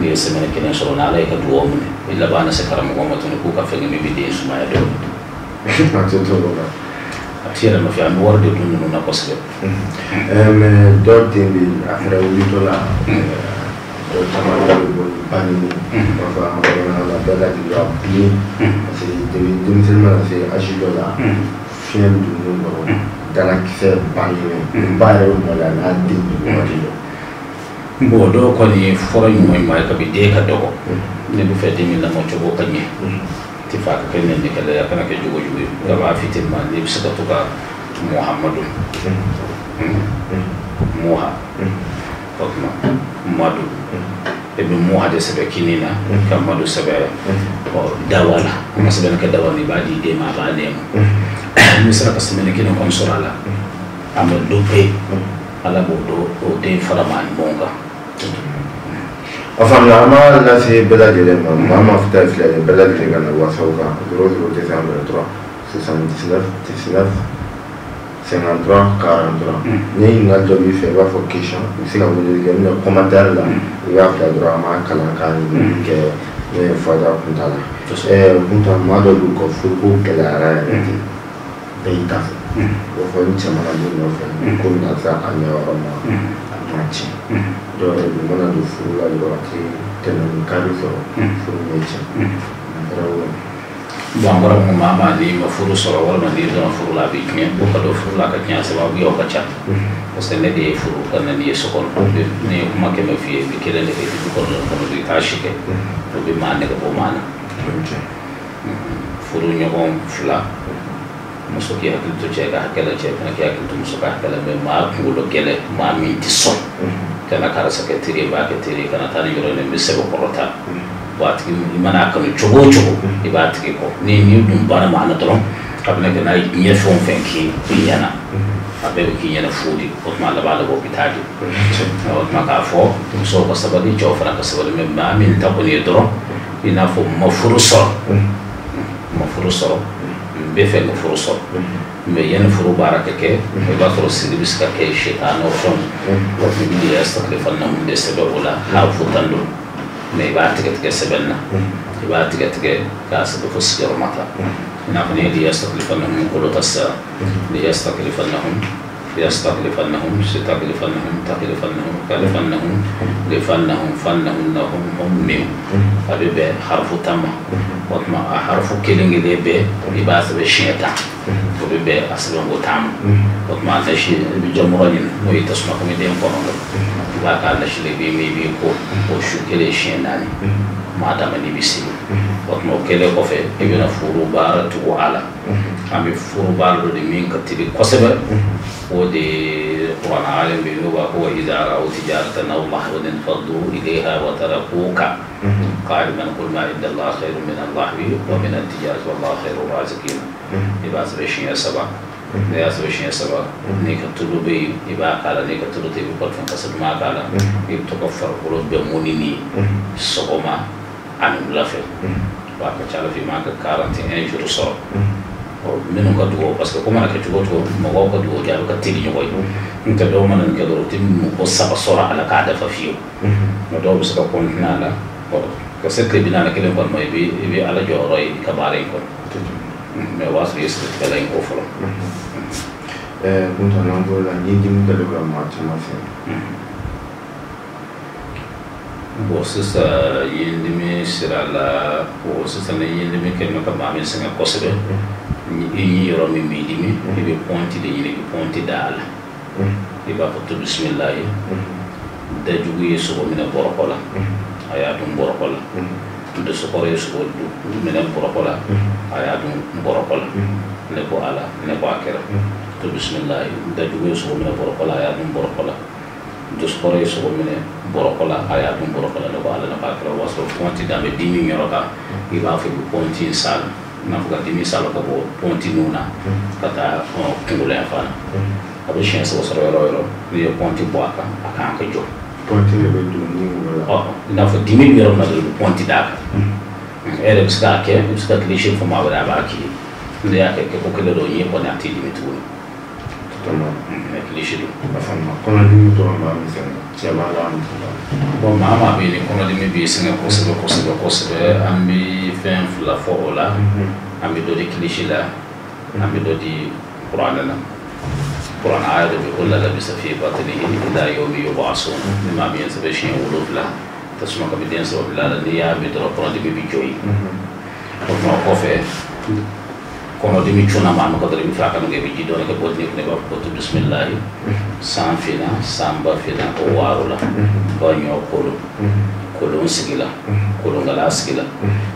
نيسمنا كنا صرنا عليك دوامنا إلا بانا سكر مقامة نكوكا فيني بدين سمايا دول tiyɛrɛ nɔfɛ an bɛ wari de dun ninnu na kosɛbɛ. Mɛ dɔw den bɛ a fɛnɛ wulitɔ la dɔw caman bɛ bɔ ni ba nini u b'a fɔ an ka bamanankan na bɛɛ ka jigin a bilen parce que depuis denmisɛnnin mana se âge dɔ la fiɲɛ bɛ don nun kɔrɔ dalakisɛ bannen ba yɛrɛ bɛ maloya n'a den ye wagati dɔ. Bon dɔw kɔni ye fɔlɔ ɲuman ɲuman ye kabi den ka dɔgɔ ne bɛ fɛ den min lamɔ cogo ka ɲɛ. Tɛ fa ka kɛ nɛnikɛla ye a kana kɛ jogo jugu ye nka b'a fitinin ma n'i bɛ se ka to ka Muhamadu Muha o tuma Madu i bɛ Muha de sɛbɛn kinin na ka Madu sɛbɛn dawa la an ka sɛbɛnni kɛ dawa la i b'a di den ma a b'a nɛma n'i sera ka sɛbɛnni kelen kɔni sɔrɔ a la a ma dɔ pe Ala b'o o den fara maa ɲumanw kan. A faamuya an b'a lase bɛɛ lajɛlen ma maa maa fita filɛ nin bɛɛ lajɛlen ka na wasaw kan 00 223 79 19 53 43 ni ɲininkali dɔ b'i fɛ i b'a fɔ question i bɛ se ka weleli kɛ min commentaire la i b'a bila dɔrɔn an b'a kalan k'a ɲininkali kɛ n'o ye Fada Kuntala Kunta maa dɔ b'u kɔ furuko gɛlɛyara yɛrɛ ten bɛɛ y'i ta fɔ o fɔ n cɛ mana don nɔfɛ ko bɛna se a ɲɛyɔrɔ ma a ma tiɲɛ dɔw yɛrɛ bɛ mana don furu la dɔrɔn a tɛ tɛmɛ ni kari sɔrɔ furu bɛ tiɲɛ. Bon an kɔrɔ ko maa maa n'i ma furu sɔrɔ walima n'i donna furu la a bɛ tiɲɛ ko ka don furu la ka tiɲɛ sababu ye o ka ca parce que ne de ye furu ka na n'i ye so kɔnɔ ne ye kuma kɛmɛ f'i ye i bɛ kelen de kɛ i tɛ du kɔnɔ kɔnɔ i t'a si kɛ o bɛ maa nɛgɛ bɔ maa na furu ɲɔgɔn fila Muso k'i hakili to cɛ ka hakɛ la, cɛ fana k'i hakili to muso ka hakɛ la. Mais maa kunkolo gɛlɛn, maa min tɛ sɔn kana karisa kɛ teri ye, b'a kɛ teri ye, kana taa ni yɔrɔ in, n bɛ sɛbɛn kɔrɔ ta. Bon, a tigi i mana a kanu cogo o cogo, i b'a tigi kɔ. Ni dun banna maa na dɔrɔn, a bɛna kɛ n'a ye diɲɛ fɛn o fɛn k'i ɲɛna, a bɛɛ bɛ k'i ɲɛna fu de. O tuma laban laban o bɛ taa de. O tuma k'a fɔ musow ka sabali, cɛw fana ka sabali. Mais maa min ta kɔni ye dɔrɔn, i n'a fɔ ma furu sɔrɔ, ma furu sɔrɔ, n bɛ fɛ ka furu sɔrɔ, mais yanni furu baara ka kɛ, i b'a sɔrɔ siri bɛ se ka kɛ sitanɛ fɛnw. O tuma i bɛ yastakhlifannahum de sɛbɛn o la, harifu tan don, mais i b'a tigɛ tigɛ sɛbɛn na, i b'a tigɛ tigɛ k'a sɛbɛn fo sigiyɔrɔma ta. I n'a fɔ n'i ye yastakhlifannahum kolo ta sisan, yastakhlifannahum, yastakhlifannahum, sitakhlifannahum, takhlifannahum, kalifannahum, lifannahum, fannahum, nahum, hum, mim, a bɛ bɛn harifu tan ma. O tuma a harifu kelen kelen bɛɛ i b'a sɛbɛn siɲɛ 10, o bɛ bɛn a sɛbɛnko 10 ma. O tuma a nasi, i bɛ jamura ɲini, n'o ye tasuma kami den 9, i b'a k'a nasi la, i b'i min, i b'i ko o su kelen siɲɛ 4, maa dama n'i bɛ sigi. O tuma o kɛlen kɔfɛ, i bɛna furu baara tugu a la. An bɛ furu baara dɔ de min ka teli kosɛbɛ, o de kuranɛ aya bɛ yen, n'o b'a fɔ wa iza ra'aw tijaratan aw lahwan infaddu ilayha wa tarakuka qa'iman qul ma inda Allahi khayrun min al-lahwi wa min at-tijarati wallahu khayru raziqin. I b'a sɛbɛn siɲɛ 3. N'i y'a sɛbɛn siɲɛ 3, n'i ka tulu bɛ yen, i b'a k'a la. N'i ka tulu tɛ, i bɛ parfum kasa duman k'a la. I bɛ to ka farikolo bɛɛ mɔni ni sɔgɔma ani wula fɛ. Wa a ka ca ala fɛ, i m'a ka 41 jours sɔrɔ. Minnu ka dugawu, parce que ko mana kɛ cogo o cogo, mɔgɔw ka dugawu jaabi ka teli ɲɔgɔn ye. N'o tɛ dɔw mana nin kɛ dɔrɔn, u tɛ mɔgɔ 3 sɔrɔ a la k'a dafa fiyewu. Nka dɔw bɛ se ka continuer a la ka se tile 41 kɔni ma, i bɛ ala jɔyɔrɔ ye i ka baara in kɔnɔ. Mais o b'a sɔrɔ i ye siritigɛla in ko fɔlɔ. Kunta, n'an bɔr'o la, ni dimi kɛlen ka maa caman sɛgɛn. Bon, sisan ɲindimi sira la, o sisan ni ɲindimi kɛlen bɛ ka maa min sɛgɛn kosɛbɛ, i ɲi yɔrɔ min b'i dimi, i bɛ pɔnti de ɲini, i bɛ pɔnti da a la. I b'a fɔ to bisimilayi, dajugu ye sogo minɛ bɔrɔkɔ la, a y'a dun bɔrɔkɔ la. Dusukɔrɔ ye sogo minɛ bɔrɔkɔ la, a y'a dun bɔrɔkɔ la. Ne ko ala, ne ko a kɛra. To bisimilayi, dajugu ye sogo minɛ bɔrɔkɔ la, a y'a dun bɔrɔkɔ la. Dusukɔrɔ ye sogo minɛ bɔrɔkɔ la, a y'a dun bɔrɔkɔ la. Ne ko ala, ne ko a kɛra. O b'a sɔrɔ pɔnti da bɛ dimi yɔrɔ kan, i b'a fɔ i bɛ pɔnti in salo, i n'a fɔ ka dimi salo ka bɔ pɔnti nun na ka taa kunkolo yan fan na. A bɛ siɲɛ 3 sɔrɔ yɔrɔ o yɔrɔ, n'i ye pɔnti bɔ a kan, a kan ka jɔ. Pɔnti de bɛ don ni wolo la. I n'a fɔ dimi bɛ yɔrɔ min na dɔrɔn, i bɛ pɔnti d'a kan. E yɛrɛ bɛ se k'a kɛ, i bɛ se ka tile seegin fɔ maa wɛrɛ a b'a k'i ye. N'i y'a kɛ kɛko kelen dɔrɔn, i kɔni a t'i dimi tuguni. Mais kilisi don. Kɔnɔdimi dɔrɔn b'a misɛn, cɛ b'a la, muso b'a la. Bon, maa maa bɛ yen ni kɔnɔdimi b'i sɛgɛn kosɛbɛ kosɛbɛ kosɛbɛ, an bɛ fɛn 2 fɔ o la. An bɛ dɔ di kilisi la, an bɛ dɔ di kuranɛ la. Kuranɛ aya dɔ bɛ ko la labisa fi batnihi ila yawmi yub'asun. Ni maa min ye sɛbɛn siɲɛ 7, tasuma ka bɛ den saba bila a la, n'i y'a min dɔrɔn, kɔnɔdimi bɛ jɔ yen. O tuma kɔfɛ, kɔnɔdimi cunna maa min kan dɔrɔn, i bɛ fɛ a ka kɛ, i bɛ ji dɔɔni kɛ bɔtini kɔnɔ, i b'a fɔ ko to bisimilahi, san finna, sanba finna, o waaro la, ba ɲɔ kolon, kolon sigila, kolonkala sigila,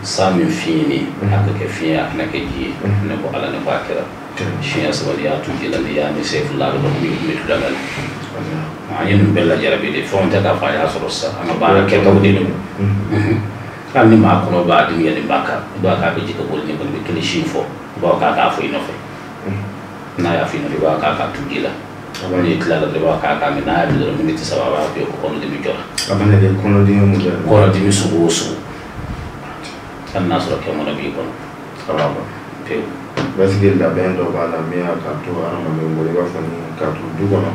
san min fiɲɛni, a ka kɛ fiɲɛ, a kana kɛ ji ye. Ne ko ala, ne ko a kɛra. Siɲɛ 3 n'i y'a tu ji la, n'i y'a min sen 2 a bɛ dɔn min bɛ tulonkɛ la. An ye nin bɛɛ lajarabi de, fɛnw tɛ k'a fɔ a y'a sɔrɔ sisan, an ka baara kɛtaw de don. Hali ni maa kɔnɔ b'a dimi yanni ba kan, i b'a k'a bɛ ji ka bɔ nin kɔnɔ, i bɛ kilisi fɔ, i b'a k'a k'a fɔ i nɔfɛ. N'a y'a fɔ i nɔfɛ, i b'a k'a k'a tu ji la. N'i tilala dɔrɔn, i b'a k'a k'a min. N'a y'a min dɔrɔn, miniti 3 a b'a fɔ ko kɔnɔdimi jɔra. A bɛ na kɛ kɔnɔdimi mun kɛ? Kɔnɔdimi sugu o sugu, hali n'a sɔrɔ kɛmɔnɔ b'i kɔnɔ, a b'a ban pewu. Parce que labɛn dɔ b'a la min y'a ka to hadamadenw bolo, i b'a fɔ ni ka to du kɔnɔ,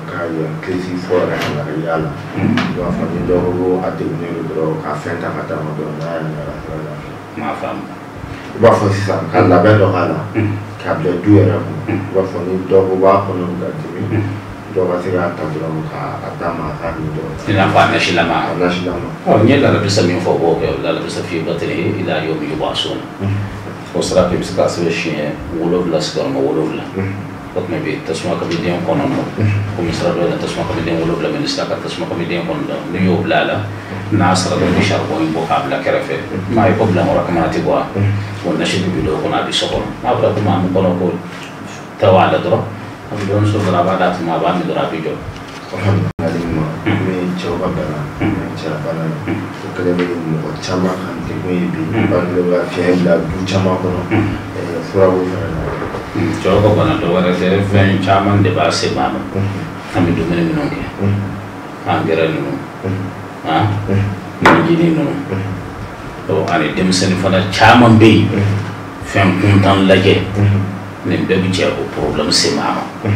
k'a yira kilisi fɔ yɛrɛ ka na yaala. I b'a fɔ ni dɔ ko a degunnen don dɔrɔn, ka fɛn ta ka d'a ma dɔrɔn, n'a y'a minɛ a ka se ka lafiya. M'a faamu. I b'a fɔ sisan ka labɛn dɔ k'a la, k'a bila du yɛrɛ kɔnɔ. I b'a fɔ ni dɔ ko b'a kɔnɔ ka dimi, dɔ ka se k'a ta dɔrɔn k'a d'a ma, a k'a min dɔrɔn. I n'a fɔ a nasilama. A nasilama. Ɔ, n ye lalabisa min fɔ, o b'o kɛ lalabisa fi batnihi ila yawmi yub'asun. O sira fɛ, i bɛ se k'a sɛbɛn siɲɛ 7, sigiyɔrɔma 7. O tuma bɛ tasuma kabiden kɔnɔntɔn komi sira dɔ la tasuma kabiden 7 bɛ sira ka tasuma kabiden 9 n'i y'o bila a la n'a sara dɔrɔn i bɛ saribɔn in bɔ k'a bila kɛrɛfɛ n'a ye ko bilankɔrɔ kamana tɛ bɔ wa o nasi bɛ bi dɔw kɔnɔ a bɛ so kɔnɔ n'a fɔra ko maa min kɔnɔ ko tɛ a la dɔrɔn a bɛ dɔɔnin sɔrɔ dɔrɔn a b'a d'a tigi ma a b'a min dɔrɔn a bɛ jɔ. Min cɛw ka bana cɛya bana ye o kɛlen bɛ mɔgɔ caman kan degun ye bi bange bɛ ka fiɲɛ bila du caman kɔnɔ fura b'o fana na. Cɛw ka bana dɔ wɛrɛ tɛ fɛn caman de b'a se maa ma an bɛ dumuni minnu kɛ angɛrɛ ninnu najini ninnu ani denmisɛnnin fana caman bɛ yen fɛn kuntan lajɛ nin bɛɛ bɛ cɛ o problème se maa ma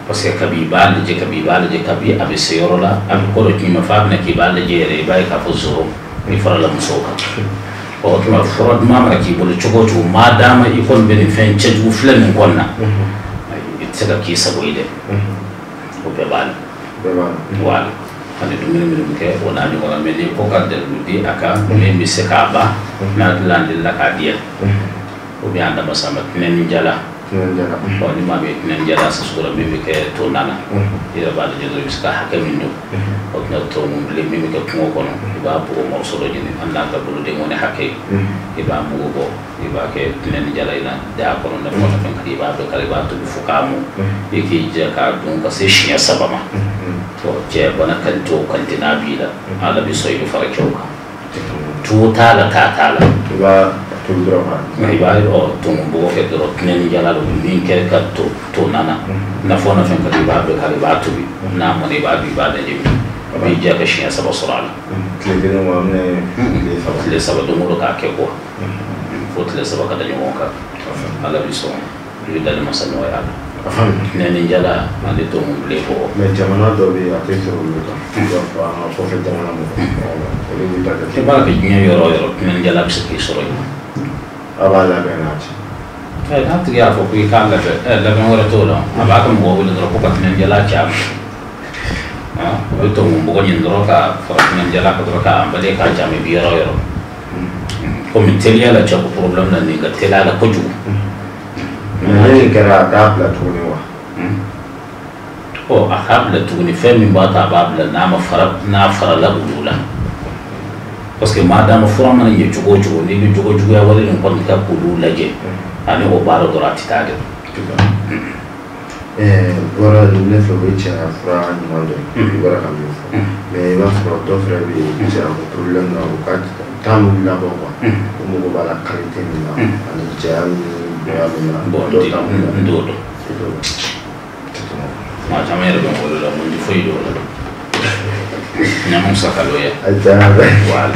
parce que kabi i b'a lajɛ kabi i b'a lajɛ kabi a bɛ se yɔrɔ la a bɛ ko dɔ k'i ma f'a bɛna k'i b'a lajɛ yɛrɛ i b'a ye k'a fɔ zoro i farala musow kan o tuma fura duman mana k'i bolo cogo o cogo maa d'a ma i kɔni bɛ nin fɛn cɛjugu filɛ nin kɔni na i tɛ se ka k'i sago ye dɛ o bɛɛ b'a la wala ani dumuni minnu bɛ kɛ o n'a ɲɔgɔnna mɛ n'i ko ka dalilu di a kan min bɛ se k'a ban n'a dilan an delila k'a di yan ou bien an dama sama tɛnɛni jala ni maa min ye tɛnɛni jala sa la min bɛ kɛ to nana i yɛrɛ b'a lajɛ dɔrɔn i bɛ se ka hakɛ min don o tɛna to mun bilen min bɛ kɛ kungo kɔnɔ i b'a bugɔ mɔrɔso dɔ ɲini hali n'a ka boloden kɔni hakɛ ye i b'a mugu bɔ i b'a kɛ tɛnɛni jala in na da kɔnɔ ne fɔ fɛn ka di i b'a bɛɛ kari i b'a tobi fo k'a mɔ i k'i jija k'a dun ka se siɲɛ 3 ma cɛ bana kalite o kalite n'a b'i la ala bɛ sɔn i bɛ fara cɛw kan tuwo t'a la t'a t'a la i b'a tobi dɔrɔn i b'a tɔmɔ bɔgɔ kɛ dɔrɔn tɛnɛni jala don min kɛ ka to nana nafɔ na fɛn ka di i b'a bɛɛ kari i b'a tobi n'a mɔna i b'a dun i b'a lajɛ i b'i jija ka siɲɛ 3 sɔrɔ a la tile kelen wa tile 3 don o don k'a kɛ quoi fo tile 3 ka da ɲɔgɔn kan ala bɛ sɔn i bɛ dali masa nɔgɔya la tɛnɛni jala ani tɔmɔ bilen kɔ mais jamana dɔ bɛ yen a tɛ sɔrɔ olu kan i b'a fɔ an ka kɔfɛ jamana mɔgɔ olu b'u ta kɛ i b'a kɛ diɲɛ yɔrɔ o yɔrɔ tɛnɛni jala bɛ se k'i sɔrɔ yen a b'a labɛn n'a ci n'a tigi y'a fɔ ko i k'a labɛn labɛn wɛrɛ t'o la a b'a ka mɔgɔ wele dɔrɔn ko ka tɛnɛni jala ci a ma o bɛ tɔmɔ bɔgɔ ɲini dɔrɔn ka fara tɛnɛni jala kan dɔrɔn k'a bali k'a ci a ma i bi yɔrɔ o yɔrɔ komi teliya la cɛ ko problème na nin ka teliya la kojugu. Mais ni kɛra a t'a bila tuguni wa? A t'a bila tuguni fɛn min b'a to a b'a bila n'a ma fara n'a farala olu la parce que maa d'a ma fura mana ɲɛ cogo o cogo n'i bɛ jogo juguya wale nin kɔni ka k'olu lajɛ ani o baara dɔrɔn a tɛ taa dɛ. Bɔra ne fɛ o ye cɛya fura ɲuman dɔ ye i bɔra ka min fɔ mais i b'a sɔrɔ dɔ fɛnɛ bɛ yen cɛya ko problème na u ka temps b'u labɔ quoi u mago b'a la qualité min na ani cɛya ni bonya min na dɔw ta b'u la. N t'o dɔn maa caman yɛrɛ bɛ n wele la mun tɛ foyi dɔn o la ɲamu sakalo ye. A cɛya fɛ wala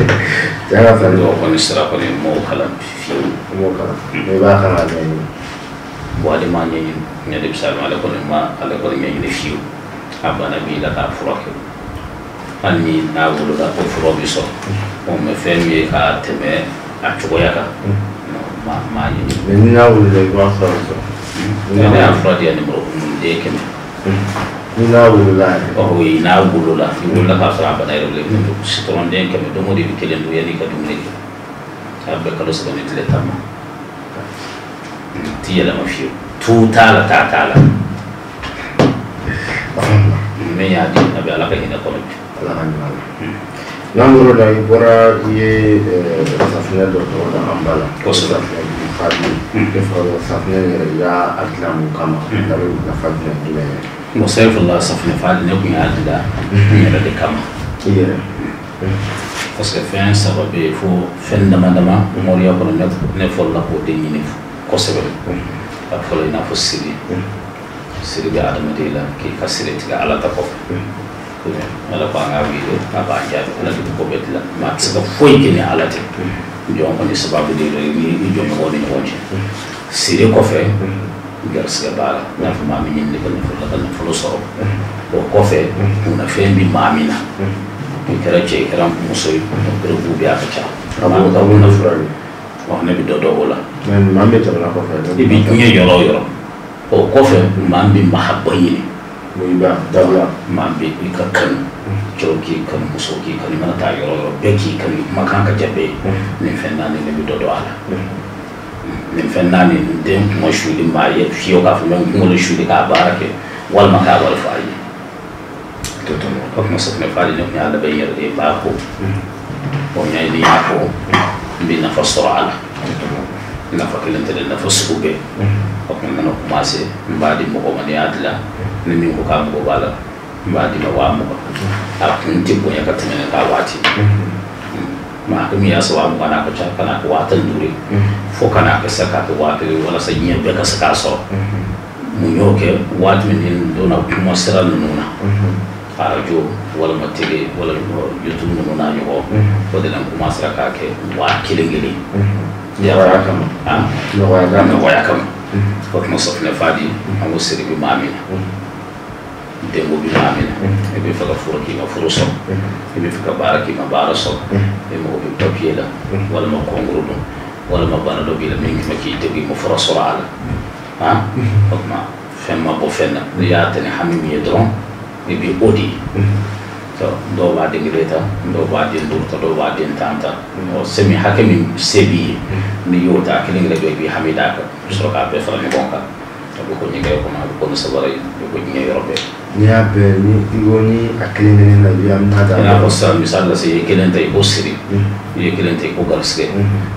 cɛya fɛ dɔw kɔni sira kɔni n m'o kalan fiyewu. I m'o kalan mais i b'a kalan a ɲɛɲini. Bon ale m'a ɲɛɲini ne de bɛ se ale kɔni ma ale kɔni ɲɛɲini fiyewu a bana b'i la k'a furakɛ hali ni n'a wolola ko fura bɛ sɔrɔ bon mais fɛn min ye k'a tɛmɛ a cogoya kan maa ɲɛɲini. Mais ni n'a wolola i b'a fura sɔrɔ. Ne y'a fura di yan nimoro den 100. Ni n'a wolola yɛrɛ. Oui n'a wolola i wolola k'a sɔrɔ a bana yɛrɛ wolo i citron den 100 don o don i bɛ kelen dun yanni i ka dumuni kɛ a bɛ kalo 3 ni tile 10 ma. Ti yɛlɛma fiyewu tu t'a la t'a t'a la min y'a di a bɛ ala ka hinɛ kɔnɔ bi. Ala ka hinɛ la. N'an bɔr'o la i bɔra i ye safunɛ dɔ tɔgɔ da an ba la. Kosɛbɛ. Safunɛ fadi. Ne fɔra safunɛ yɛrɛ i y'a dilan mun kama. A bɛ nafa jumɛn jumɛn ye. Bon sayifula safunɛ fadi ne kun y'a dilan n yɛrɛ de kama. I yɛrɛ. Parce que fɛn 3 bɛ yen fo fɛn dama dama moriya kɔnɔ ne fɔlɔla k'o de ɲini kosɛbɛ. A fɔlɔ i n'a fɔ siri siri bɛ adamaden la k'i ka siri tigɛ ala ta kɔfɛ ala ko an k'a wele k'a b'an jaabi ala de bɛ ko bɛɛ dilan maa tɛ se ka foyi kɛ ni ala tɛ jɔn kɔni sababu de don i ni jɔnɲɔgɔnw ni ɲɔgɔn cɛ siri kɔfɛ garisigɛ b'a la i n'a fɔ maa min ɲinini ka nafolo la ka nafolo sɔrɔ o kɔfɛ kunnafɛn bɛ maa min na i kɛra cɛ i kɛra muso ye o garibu bɛ a ka ca. Ne bɛ dɔ dɔn o la. Maa min bɛ jamana kɔfɛ. I bɛ diɲɛ yɔrɔ o yɔrɔ o kɔfɛ maa min bɛ mahaba ɲini. Dabila. Maa min bɛ i ka kanu cɛw k'i kanu musow k'i kanu i mana taa yɔrɔ o yɔrɔ bɛɛ k'i kanu i kumakan ka diya bɛɛ ye nin fɛn 4 ne bɛ dɔ dɔn a la. Nin fɛn naani nin den kuma suli maa ye fiyewu k'a fɔ n bɛ n kunkolo suli k'a baara kɛ walima k'a wari fɔ a ye. O tuma safunɛ fadi ne tun y'a labɛn n yɛrɛ de ye, n b'a ko n y'a ye ni n y'a ko n bɛ nafa sɔrɔ a la. Nafa kelen tɛ dɛ, nafa sugu bɛɛ. O tuma n nana commencer n b'a di mɔgɔ ma, ni y'a dilan ni min ko k'a mago b'a la n b'a di ma 20,000. A kun tɛ bonya ka tɛmɛ ne ka waati. Maa hakɛ min y'a sɔrɔ 20,000 n'a ka ca ka n'a kɛ 15,000 ye fo ka n'a kɛ sa k'a kɛ 5,000 walasa diɲɛ bɛɛ ka se k'a sɔrɔ. Mun y'o kɛ waati min ni n donna kuma sira ninnu na, arajo walima télé walima YouTube ninnu n'a ɲɔgɔn, o de la n commencera k'a kɛ 1000 kelen. Nɔgɔya kama. Nɔgɔya kama. O tuma safunɛ fadi an ko siri bɛ maa min na, denko bɛ maa min na, i bɛ fɛ ka furu k'i ma furu sɔrɔ, i bɛ fɛ ka baara k'i ma baara sɔrɔ, i mago bɛ papiye la walima kɔnkuru don walima bana dɔ b'i la min tun bɛ k'i degun i ma fura sɔrɔ a la. O tuma fɛn ma bɔ fɛn na, n'i y'a ta ni hami min ye dɔrɔn i bɛ o de ye. Dɔw b'a den kelen ta, dɔw b'a den 5 ta, dɔw b'a den 10 ta. Semi hakɛ min se b'i ye n'i y'o ta kelen kelen bɛɛ i b'i hami d'a kan, i bɛ sɔrɔ k'a bɛɛ fara ɲɔgɔn kan. A bɛ ko ɲɛgɛn kɔnɔ, a bɛ ko ni sabara ye, a bɛ ko diɲɛ yɔrɔ bɛɛ. N'i y'a bɛɛ ni i ko ni a kelen kelen na i bɛ hami d'a kan. I n'a fɔ sisan misali la sisan i ye kelen ta i ko siri, i ye kelen ta i ko garisigɛ,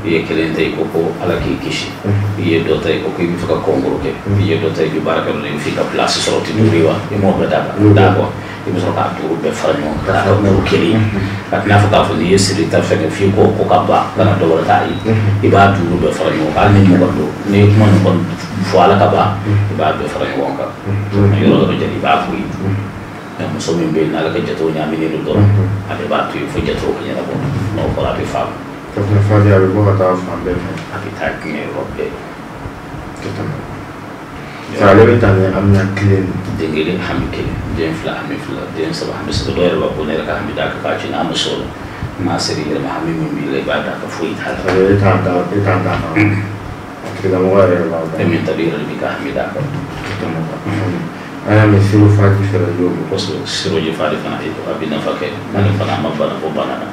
i ye kelen ta i ko ko Ala k'i kisi, i ye dɔ ta i ko k'i bɛ fɛ ka kɔnkuru kɛ, i ye dɔ ta i bɛ baara kɛ dɔ la i bɛ fɛ ka place sɔrɔ o tɛ 5 ye wa, i m'o bɛɛ d'a kan d'accord. I bɛ sɔrɔ k'a 5 bɛɛ fara ɲɔgɔn kan k'a kɛ kuru kelen ye. A tɛna fɔ k'a fɔ n'i ye siri ta fɛn kɛ f'i k'o ko ka ban ka na dɔ wɛrɛ t'a ye. I b'a 5 bɛɛ fara ɲɔgɔn kan hali ni mɔgɔ don n'i ye kuma nin kɔni fɔ Ala ka ban i b'a bɛɛ fara ɲɔgɔn kan. Yɔrɔ yɔrɔ jate i b'a f'u ye. Muso min bɛ yen n'ale ka jatew ɲagaminen don dɔrɔn ale b'a to yen fo jatew ka ɲɛnabɔ, n'o bɔra a bɛ faamu. Safunɛ fadi a bɛ bɔ ka taa fan bɛɛ fɛ. A bɛ taa diɲɛ yɔrɔ bɛɛ. Ale bɛ taa ni amina kelen. Den kelen hami kelen, den 2 hami 2, den 3 hami 3. Dɔw yɛrɛ b'a fɔ ne yɛrɛ ka hami d'a kan k'a ci n'a muso la. N'a sera i yɛrɛ ma hami min b'i la i b'a d'a kan foyi t'a la. E t'a da e t'a d'a kan. A tigilamɔgɔ yɛrɛ b'a da. E min ta b'i yɛrɛ de b'i ka hami d'a kan. An y'a mɛn Siro Fadi fɛnɛ y'o bɔ. Kosɛbɛ, Siro Fadi fana a bɛ nafa kɛ. Ale fana a ma bana bɔ bana na.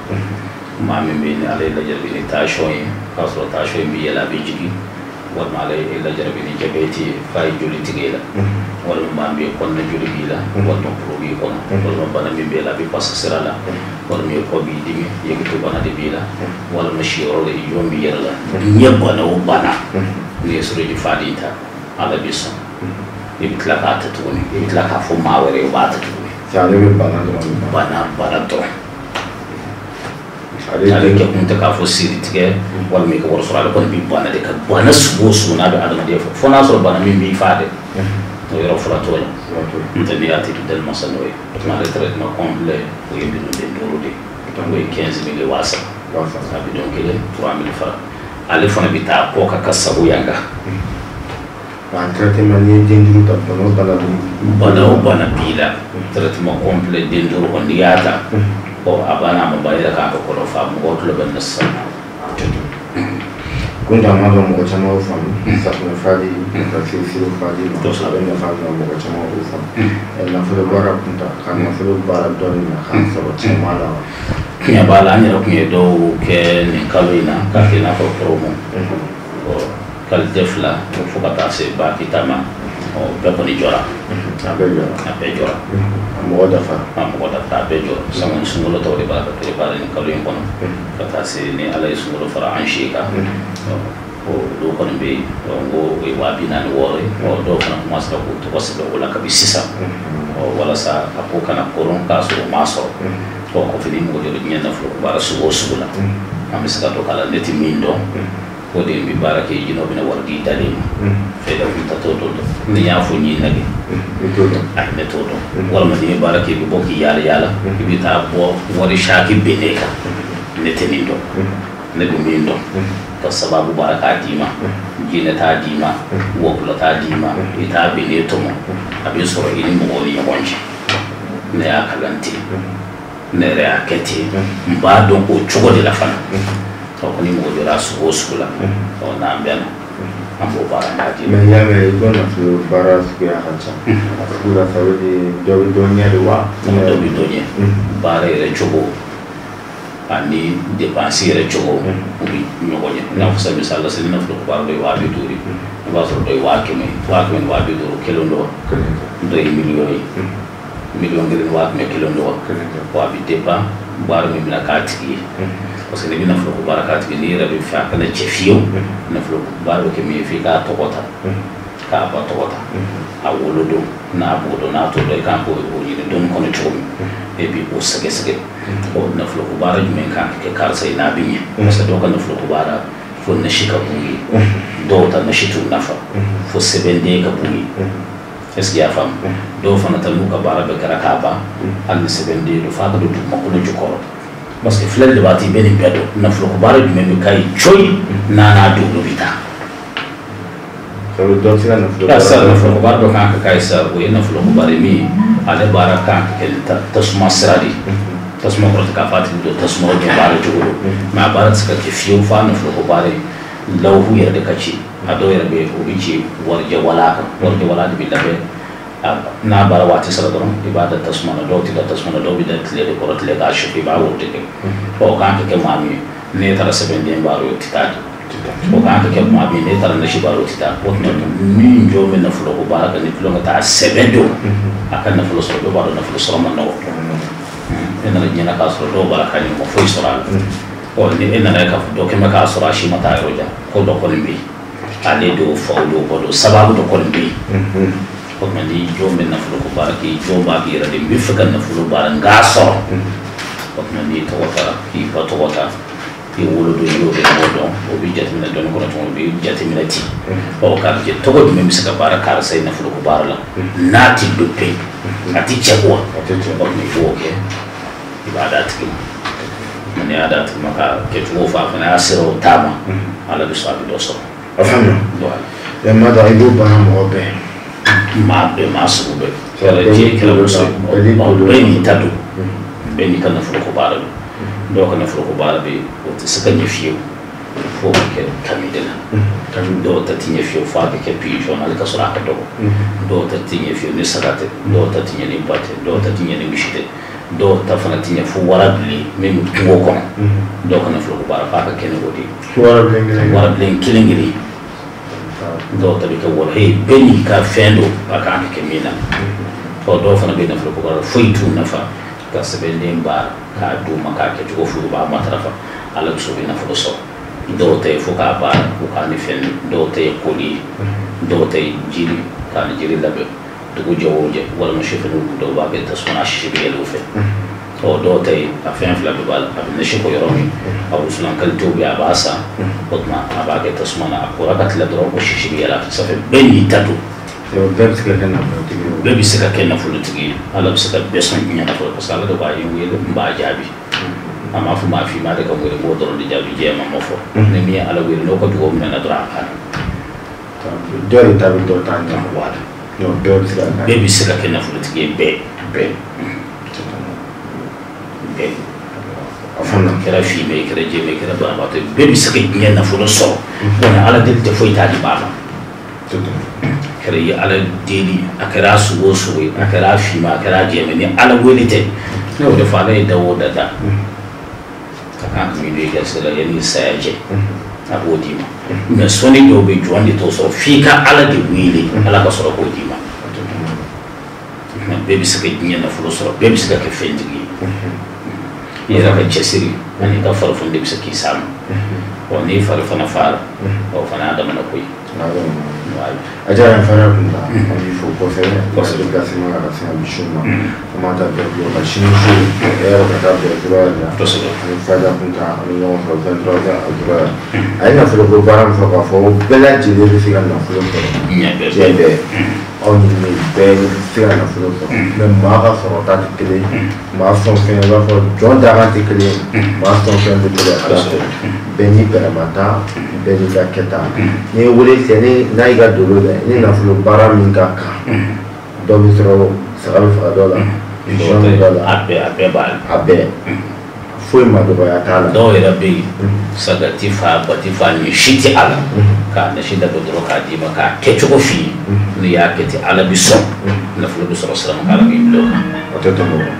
Maa min bɛ yen ni ale ye lajarabi ni tension ye k'a sɔrɔ tension in bɛ yɛlɛ a bɛ jigin, walima ale ye lajarabi ni diabète ye f'a ye joli tigɛ i la, walima maa min bɛ yen kɔnɔna joli b'i la, walima kuru b'i kɔnɔ, walima bana min b'e la a bɛ pasa sira la, walima i kɔ b'i dimi yegito bana de b'i la, walima siyɔrɔ la i jɔn b'i yɛrɛ la. Diɲɛ bana o bana n'i ye Siro Fadi ta Ala bɛ sɔn. I bɛ tila k'a ta tuguni, i bɛ tila k'a fɔ maa wɛrɛ ye o b'a ta tuguni. Ale bɛ bana dɔrɔn. Bana dɔrɔn. Ale kɛ kun tɛ k'a fɔ siri tigɛ walima i ka wari sɔrɔ, ale kɔni bɛ bana de ka bana sugu o sugu n'a bɛ adamadenya fɔ fo n'a sɔrɔ bana min b'i fa dɛ, o yɔrɔ fura t'o la. N'o tɛ n'i y'a tigi dali masa n'o ye. O tuma ale traitement complet o ye bidon den 5 de ye, o ye 15 000 ye 30,000. A bidon kelen 3 000 fara. Ale fana bɛ taa kɔ ka sago yan kan. Traitement n'i ye den 5 ta bana o bana b'i bana o bana b'i la, traitement complet den 5 kɔni n'i y'a ta. A banna a ma ban yɛrɛ k'a ka kɔlɔ fa mɔgɔw tulo bɛ nin na sisan. Kunta ma dɔn mɔgɔ caman y'o faamu. Safunɛ Fadi ka se Siro Fadi ma a bɛ nafa min na mɔgɔ caman y'o faamu. Nafolo baara kunta ka nafolo baara dɔɔnin na k'a sɔrɔ caman la. Tiɲɛ b'a la, an yɛrɛ tun ye dɔw kɛ nin kalo in na k'a kɛ i n'a fɔ promo. Qualité 2 fo ka taa se baki ta ma, bɛɛ kɔni jɔra. A bɛɛ jɔra. A bɛɛ jɔra. A mɔgɔ dafara. A mɔgɔ dafara, a bɛɛ jɔra. Sango ni sunkalo tɔw de b'a ka préparer nin kalo in kɔnɔ ka taa se ni Ala ye sunkalo fara an si kan. Olu kɔni bɛ yen, n ko o ye 46,000 ye. Dɔw fana commencera k'u tɔgɔ sɛbɛn o la kabi sisan walasa a ko kana koron k'a sɔrɔ o m'a sɔrɔ. Kɔfɛ ni mɔgɔ jɔra diɲɛ nafolo ko baara sugu o sugu la, an bɛ se ka dɔ k'a la. Ne tɛ min dɔn o de bɛ baara kɛ jinɛw bɛna wari di dalen ma. Fɛn dɔ kun ta t'o dɔn. Ni n y'a fɔ n y'i nage ayi ne t'o dɔn. Walima n'i ye baara kɛ i bɛ bɔ k'i yaala yaala i bɛ taa bɔ wari saki bɛnnen kan. Ne tɛ nin dɔn. Ne bɛ min dɔn ka sababu baara k'a d'i ma, jinɛ t'a d'i ma, wɔkulɔ t'a d'i ma, i t'a bɛnnen tɔmɔ, a bɛ sɔrɔ i ni mɔgɔw ni ɲɔgɔn cɛ. Ne y'a kalan ten, ne yɛrɛ y'a kɛ ten, n b'a dɔn o cogo de la fana. Ni mɔgɔ jɔra sugu o sugu la n'an bɛnna an b'o baara k'a di. Mais i y'a mɛn i ko nafolo baara suguya ka ca. A sugu la ça veut dire dɔ bɛ dɔ ɲɛ de wa? Dɔ bɛ dɔ ɲɛ. Baara yɛrɛ cogo Ani dépense yɛrɛ cogo u bɛ ɲɔgɔn ɲɛ. I n'a fɔ sisan misali la sisan ni nafolo ko baara dɔ ye 250 ye, i b'a sɔrɔ dɔ ye 100 000, 100 000 ni 250 kelen dɔ, dɔ ye miliyɔn ye, miliyɔn 1 ni 100 000 kelen dɔ. Wa a bɛ dépend baara min bɛna k'a tigi ye, parce que n'i bɛ nafolo ko baara k'a tigi, n'i yɛrɛ bɛ fɛ a kana cɛ fiyewu, nafolo baara bɛ kɛ min ye, f'i k'a tɔgɔ ta, k'a ba tɔgɔ ta, a wolodon n'a b'o dɔn n'a t'o dɔn, i kan k'o ɲini dɔnni kɔnɔ cogo min, e bi o sɛgɛsɛgɛ. Ɔ nafolo ko baara jumɛn kan ka kɛ karisa ye n'a bɛ ɲɛ? Parce que dɔw ka nafolo ko baara fo nasi ka b'u ye, dɔw ta nasi t'u nafa, fo sɛbɛnden ka b'u ye. Est ce que i y'a faamu? Dɔw fana ta, n'u ka baara bɛɛ kɛra k'a ban, hali ni sɛbɛnden don, f'a ka don dugumakolo jukɔrɔ, parce que filɛli de b'a to i bɛ nin bɛɛ dɔn. Nafolo ko baara jumɛn bɛ k'a ye coyi n'a n'a dolo bɛ taa? Sisan nafolo ko baara dɔ kan ka k'a ye sisan, o ye nafolo ko baara ye min ale baara kan ka kɛ ni tasuma sira de ye. Tasuma kɔrɔ tɛ k'a fɔ a tigi don tasuma o baara cogo don, mais a baara tɛ se ka kɛ fiyewu f'a nafolo ko baara ye lawuhu yɛrɛ de ka ci. A dɔw yɛrɛ bɛ yen, o bɛ ci warijɛ wala kan, warijɛ wala de bɛ labɛn. N'a baara waati sera dɔrɔn, i b'a da tasuma na. Dɔw tɛ da tasuma na, dɔw bɛ da tile de kɔrɔ, tile k'a sufu, i b'a woro de kɛ. Ɔ o kan ka kɛ maa min ye, n'e taara sɛbɛnden baara, o tɛ taa di. O kan ka kɛ maa min ye, n'e taara nasi baara, o tɛ taa. O tuma min jɔn bɛ nafolo ko baara kɛ ni tulonkɛ t'a sɛbɛn don a ka nafolo sɔrɔ, dɔw b'a dɔn nafolo sɔrɔ man nɔgɔ. E nana diɲɛ na k'a sɔrɔ dɔw b'a la k'a ɲɛ ma foyi sɔrɔ a la. Ɔ ni e nana ye k'a fɔ dɔ kɛn bɛ k'a sɔrɔ, a si ma taa yɔrɔ jan, ko dɔ kɔni bɛ yen, ale dɔw faw dɔw bɔ dɔn sababu dɔ kɔni bɛ yen. O tuma ni jɔn bɛ nafolo ko baara kɛ, jɔn b'a k'i yɛrɛ de n bɛ fɛ ka nafolo baara n k'a sɔrɔ. O tuma n'i tɔgɔ ta, k'i ba tɔgɔ ta, k'i wolo don, i y'o de mɔgɔ dɔn, o bɛ jateminɛ dɔnni kɔnɔ cogo min, o bɛ jateminɛ ten. Ɔ k'a jɛ tɔgɔ jumɛn bɛ se ka baara karisa ye nafolo ko baara la n'a ti don pe, a ti cɛ kuwa. O tuma i b'o kɛ, i b'a d'a tigi ma. N'i y'a d'a tigi ma ka kɛcogo fɔ, a fana y'a sera o taama, Ala bɛ sɔn, a bɛ dɔ sɔrɔ. A faamuya. Mada, i b'o baara mɔgɔ bɛɛ? Maa bɛɛ, maa sugu bɛɛ, kɛra cɛ kɛra muso ye, bɛɛ n'i ta don, bɛɛ n'i ka nafolo ko baara don. Dɔw ka nafolo ko baara bɛ yen, o tɛ se ka ɲɛ fiyewu fo ka kɛ kami de la. Dɔw ta tɛ ɲɛ fiyewu fo a ka kɛ pigeon, hali ka sɔrɔ a ka dɔgɔ. Dɔw ta tɛ ɲɛ fiyewu ni saga tɛ, dɔw ta tɛ ɲɛ ni ba tɛ, dɔw ta tɛ ɲɛ ni misi tɛ, dɔw ta fana tɛ ɲɛ fo wara bilen min bɛ kungo kɔnɔ. Dɔw ka nafolo ko baara f'a ka kɛ ni o de ye, warabilen kelen kelen. Dɔw ta bɛ kɛ wɔlɔ ye, bɛɛ n'i ka fɛn don a kan ka kɛ min na. Ɔ dɔw fana bɛ nafolo ko baara foyi t'u nafa ka sɛbɛnden baara k'a d'u ma k'a kɛcogo f'u b'a matarafa, Ala bɛ sɔn, u bɛ nafolo sɔrɔ. Dɔw ta ye fo k'a baara u k'a ni fɛn, dɔw ta ye koli ye, dɔw ta ye jiri k'a ni jiri labɛn dugu jɛ o jɛ, walima sufɛ n'u dɔw b'a kɛ tasuma na, sisi bɛ yɛlɛ o fɛ. Ɔ dɔw ta ye a fɛn fila bɛɛ b'a la, a bɛ nasi ko yɔrɔ min, a wusulan kalitew bɛ yen, a b'a san, o tuma a b'a kɛ tasuma na, a kora ka tila dɔrɔn, o sisi bɛ yɛlɛ a fɛ. Ça fait bɛɛ n'i ta don. Bɛɛ bɛ se ka kɛ nafolotigi ye. Bɛɛ bɛ se ka kɛ nafolotigi ye. Ala bɛ se ka bɛɛ sɔn diɲɛ nafolo, parce que Ala de b'a ye wele n b'a jaabi. A m'a fɔ maa finman de ka wele n b'o dɔrɔn de jaabi, jɛman ma fɔ. Ni min ye Ala wele n'o ka dugawu minɛ na dɔrɔn, a banna. Dɔ de ta bɛ dɔ ta ɲɛ. Voilà. Donc bɛɛ bɛ se ka kɛ. Bɛɛ bɛ se ka kɛ nafolotigi ye, bɛɛ. Bɛɛ. Bɛɛ. A faamuya. Kɛra finman ye, kɛra jɛman ye, kɛra banabaatɔ ye, bɛɛ bɛ se ka diɲɛ nafolo sɔrɔ. Kɔni Ala deli tɛ foyi t'a di maa ma. Kɛra i ye Ala deli, a kɛra a sugu o sugu ye, a kɛra a finman, a kɛra a jɛman, ni Ala wele tɛ. Ne y'o de fɔ, Ala ye da o da da ka kan ka min don i garisigɛ la yanni saya cɛ, a b'o d'i ma. Mais sɔnni dɔw bɛ jɔn de t'o sɔrɔ, f'i ka Ala de wele, Ala ka sɔrɔ k'o d'i ma. Bɛɛ bɛ se ka diɲɛ nafolo sɔrɔ, bɛɛ bɛ se ka kɛ fɛntigi ye. I yɛrɛ ka cɛsiri ani ka farifoni de bɛ se k'i s'a ma. Ɔ n'i fari fana fara, o fana y'a damana ko ye. A diyara n fana kun ta, an b'i fo kosɛbɛ kosɛbɛ déplacement la ka se ka bi su ma. An b'a ta bɛɛ bolo ka sini su heure ka taa bɛn 3 heures la. Ani Fada kun ta, an bɛ ɲɔgɔn sɔrɔ 23 heures à 3 heures. A ye nafolo ko baara min fɔ k'a fɔ bɛɛ lajɛlen bɛ se ka nafolo sɔrɔ. Diɲɛ bɛɛ. Aw ni ne bɛɛ bɛ se ka nafolo sɔrɔ. Mais maa ka sɔrɔta tɛ kelen ye. Maa sɔn fɛn, i b'a fɔ jɔn dakan tɛ kelen ye. Maa sɔn fɛn tɛ kelen ye Ala fɛ. Bɛɛ n'i bɛrɛmata, bɛɛ n'i ka kɛta. N'i ye wele kɛ ni n'a y'i ka dolo dɛ, ni nafolo baara min ka kan, dɔ bɛ sɔrɔ, saga bɛ faga dɔ la, pigeon bɛ dɔ la. A bɛɛ b'a la. A bɛɛ. Foyi ma dɔgɔya t'a la. Dɔw yɛrɛ bɛ yen, saga ti fa, ba ti fa, nin si tɛ a la, k'a nasi dabɔ dɔrɔn k'a d'i ma, k'a kɛcogo f'i ye. N'i y'a kɛ ten, Ala bɛ sɔn, nafolo bɛ sɔrɔ sira min kan, Ala k'i bila o kan. O tɛ tɛmɛ o kan.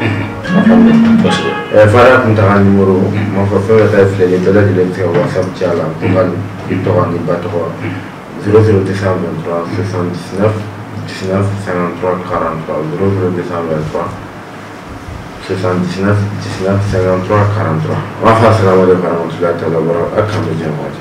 A faamuya. Kosɛbɛ. Fara kun taga numéro m'a fɔ, fɛn fɛn ta ye filɛ nin ye, bɛɛ lajɛlen bɛ se ka WhatsApp ci a la ko ka i tɔgɔ ni ba tɔgɔ: 00223 79 19 53 43, 00223 79 19 53 43. An b'a fɔ asalaamaaleykum warahmatulahi taala wa barakatuh. A k'an bɛ diɲɛ waati.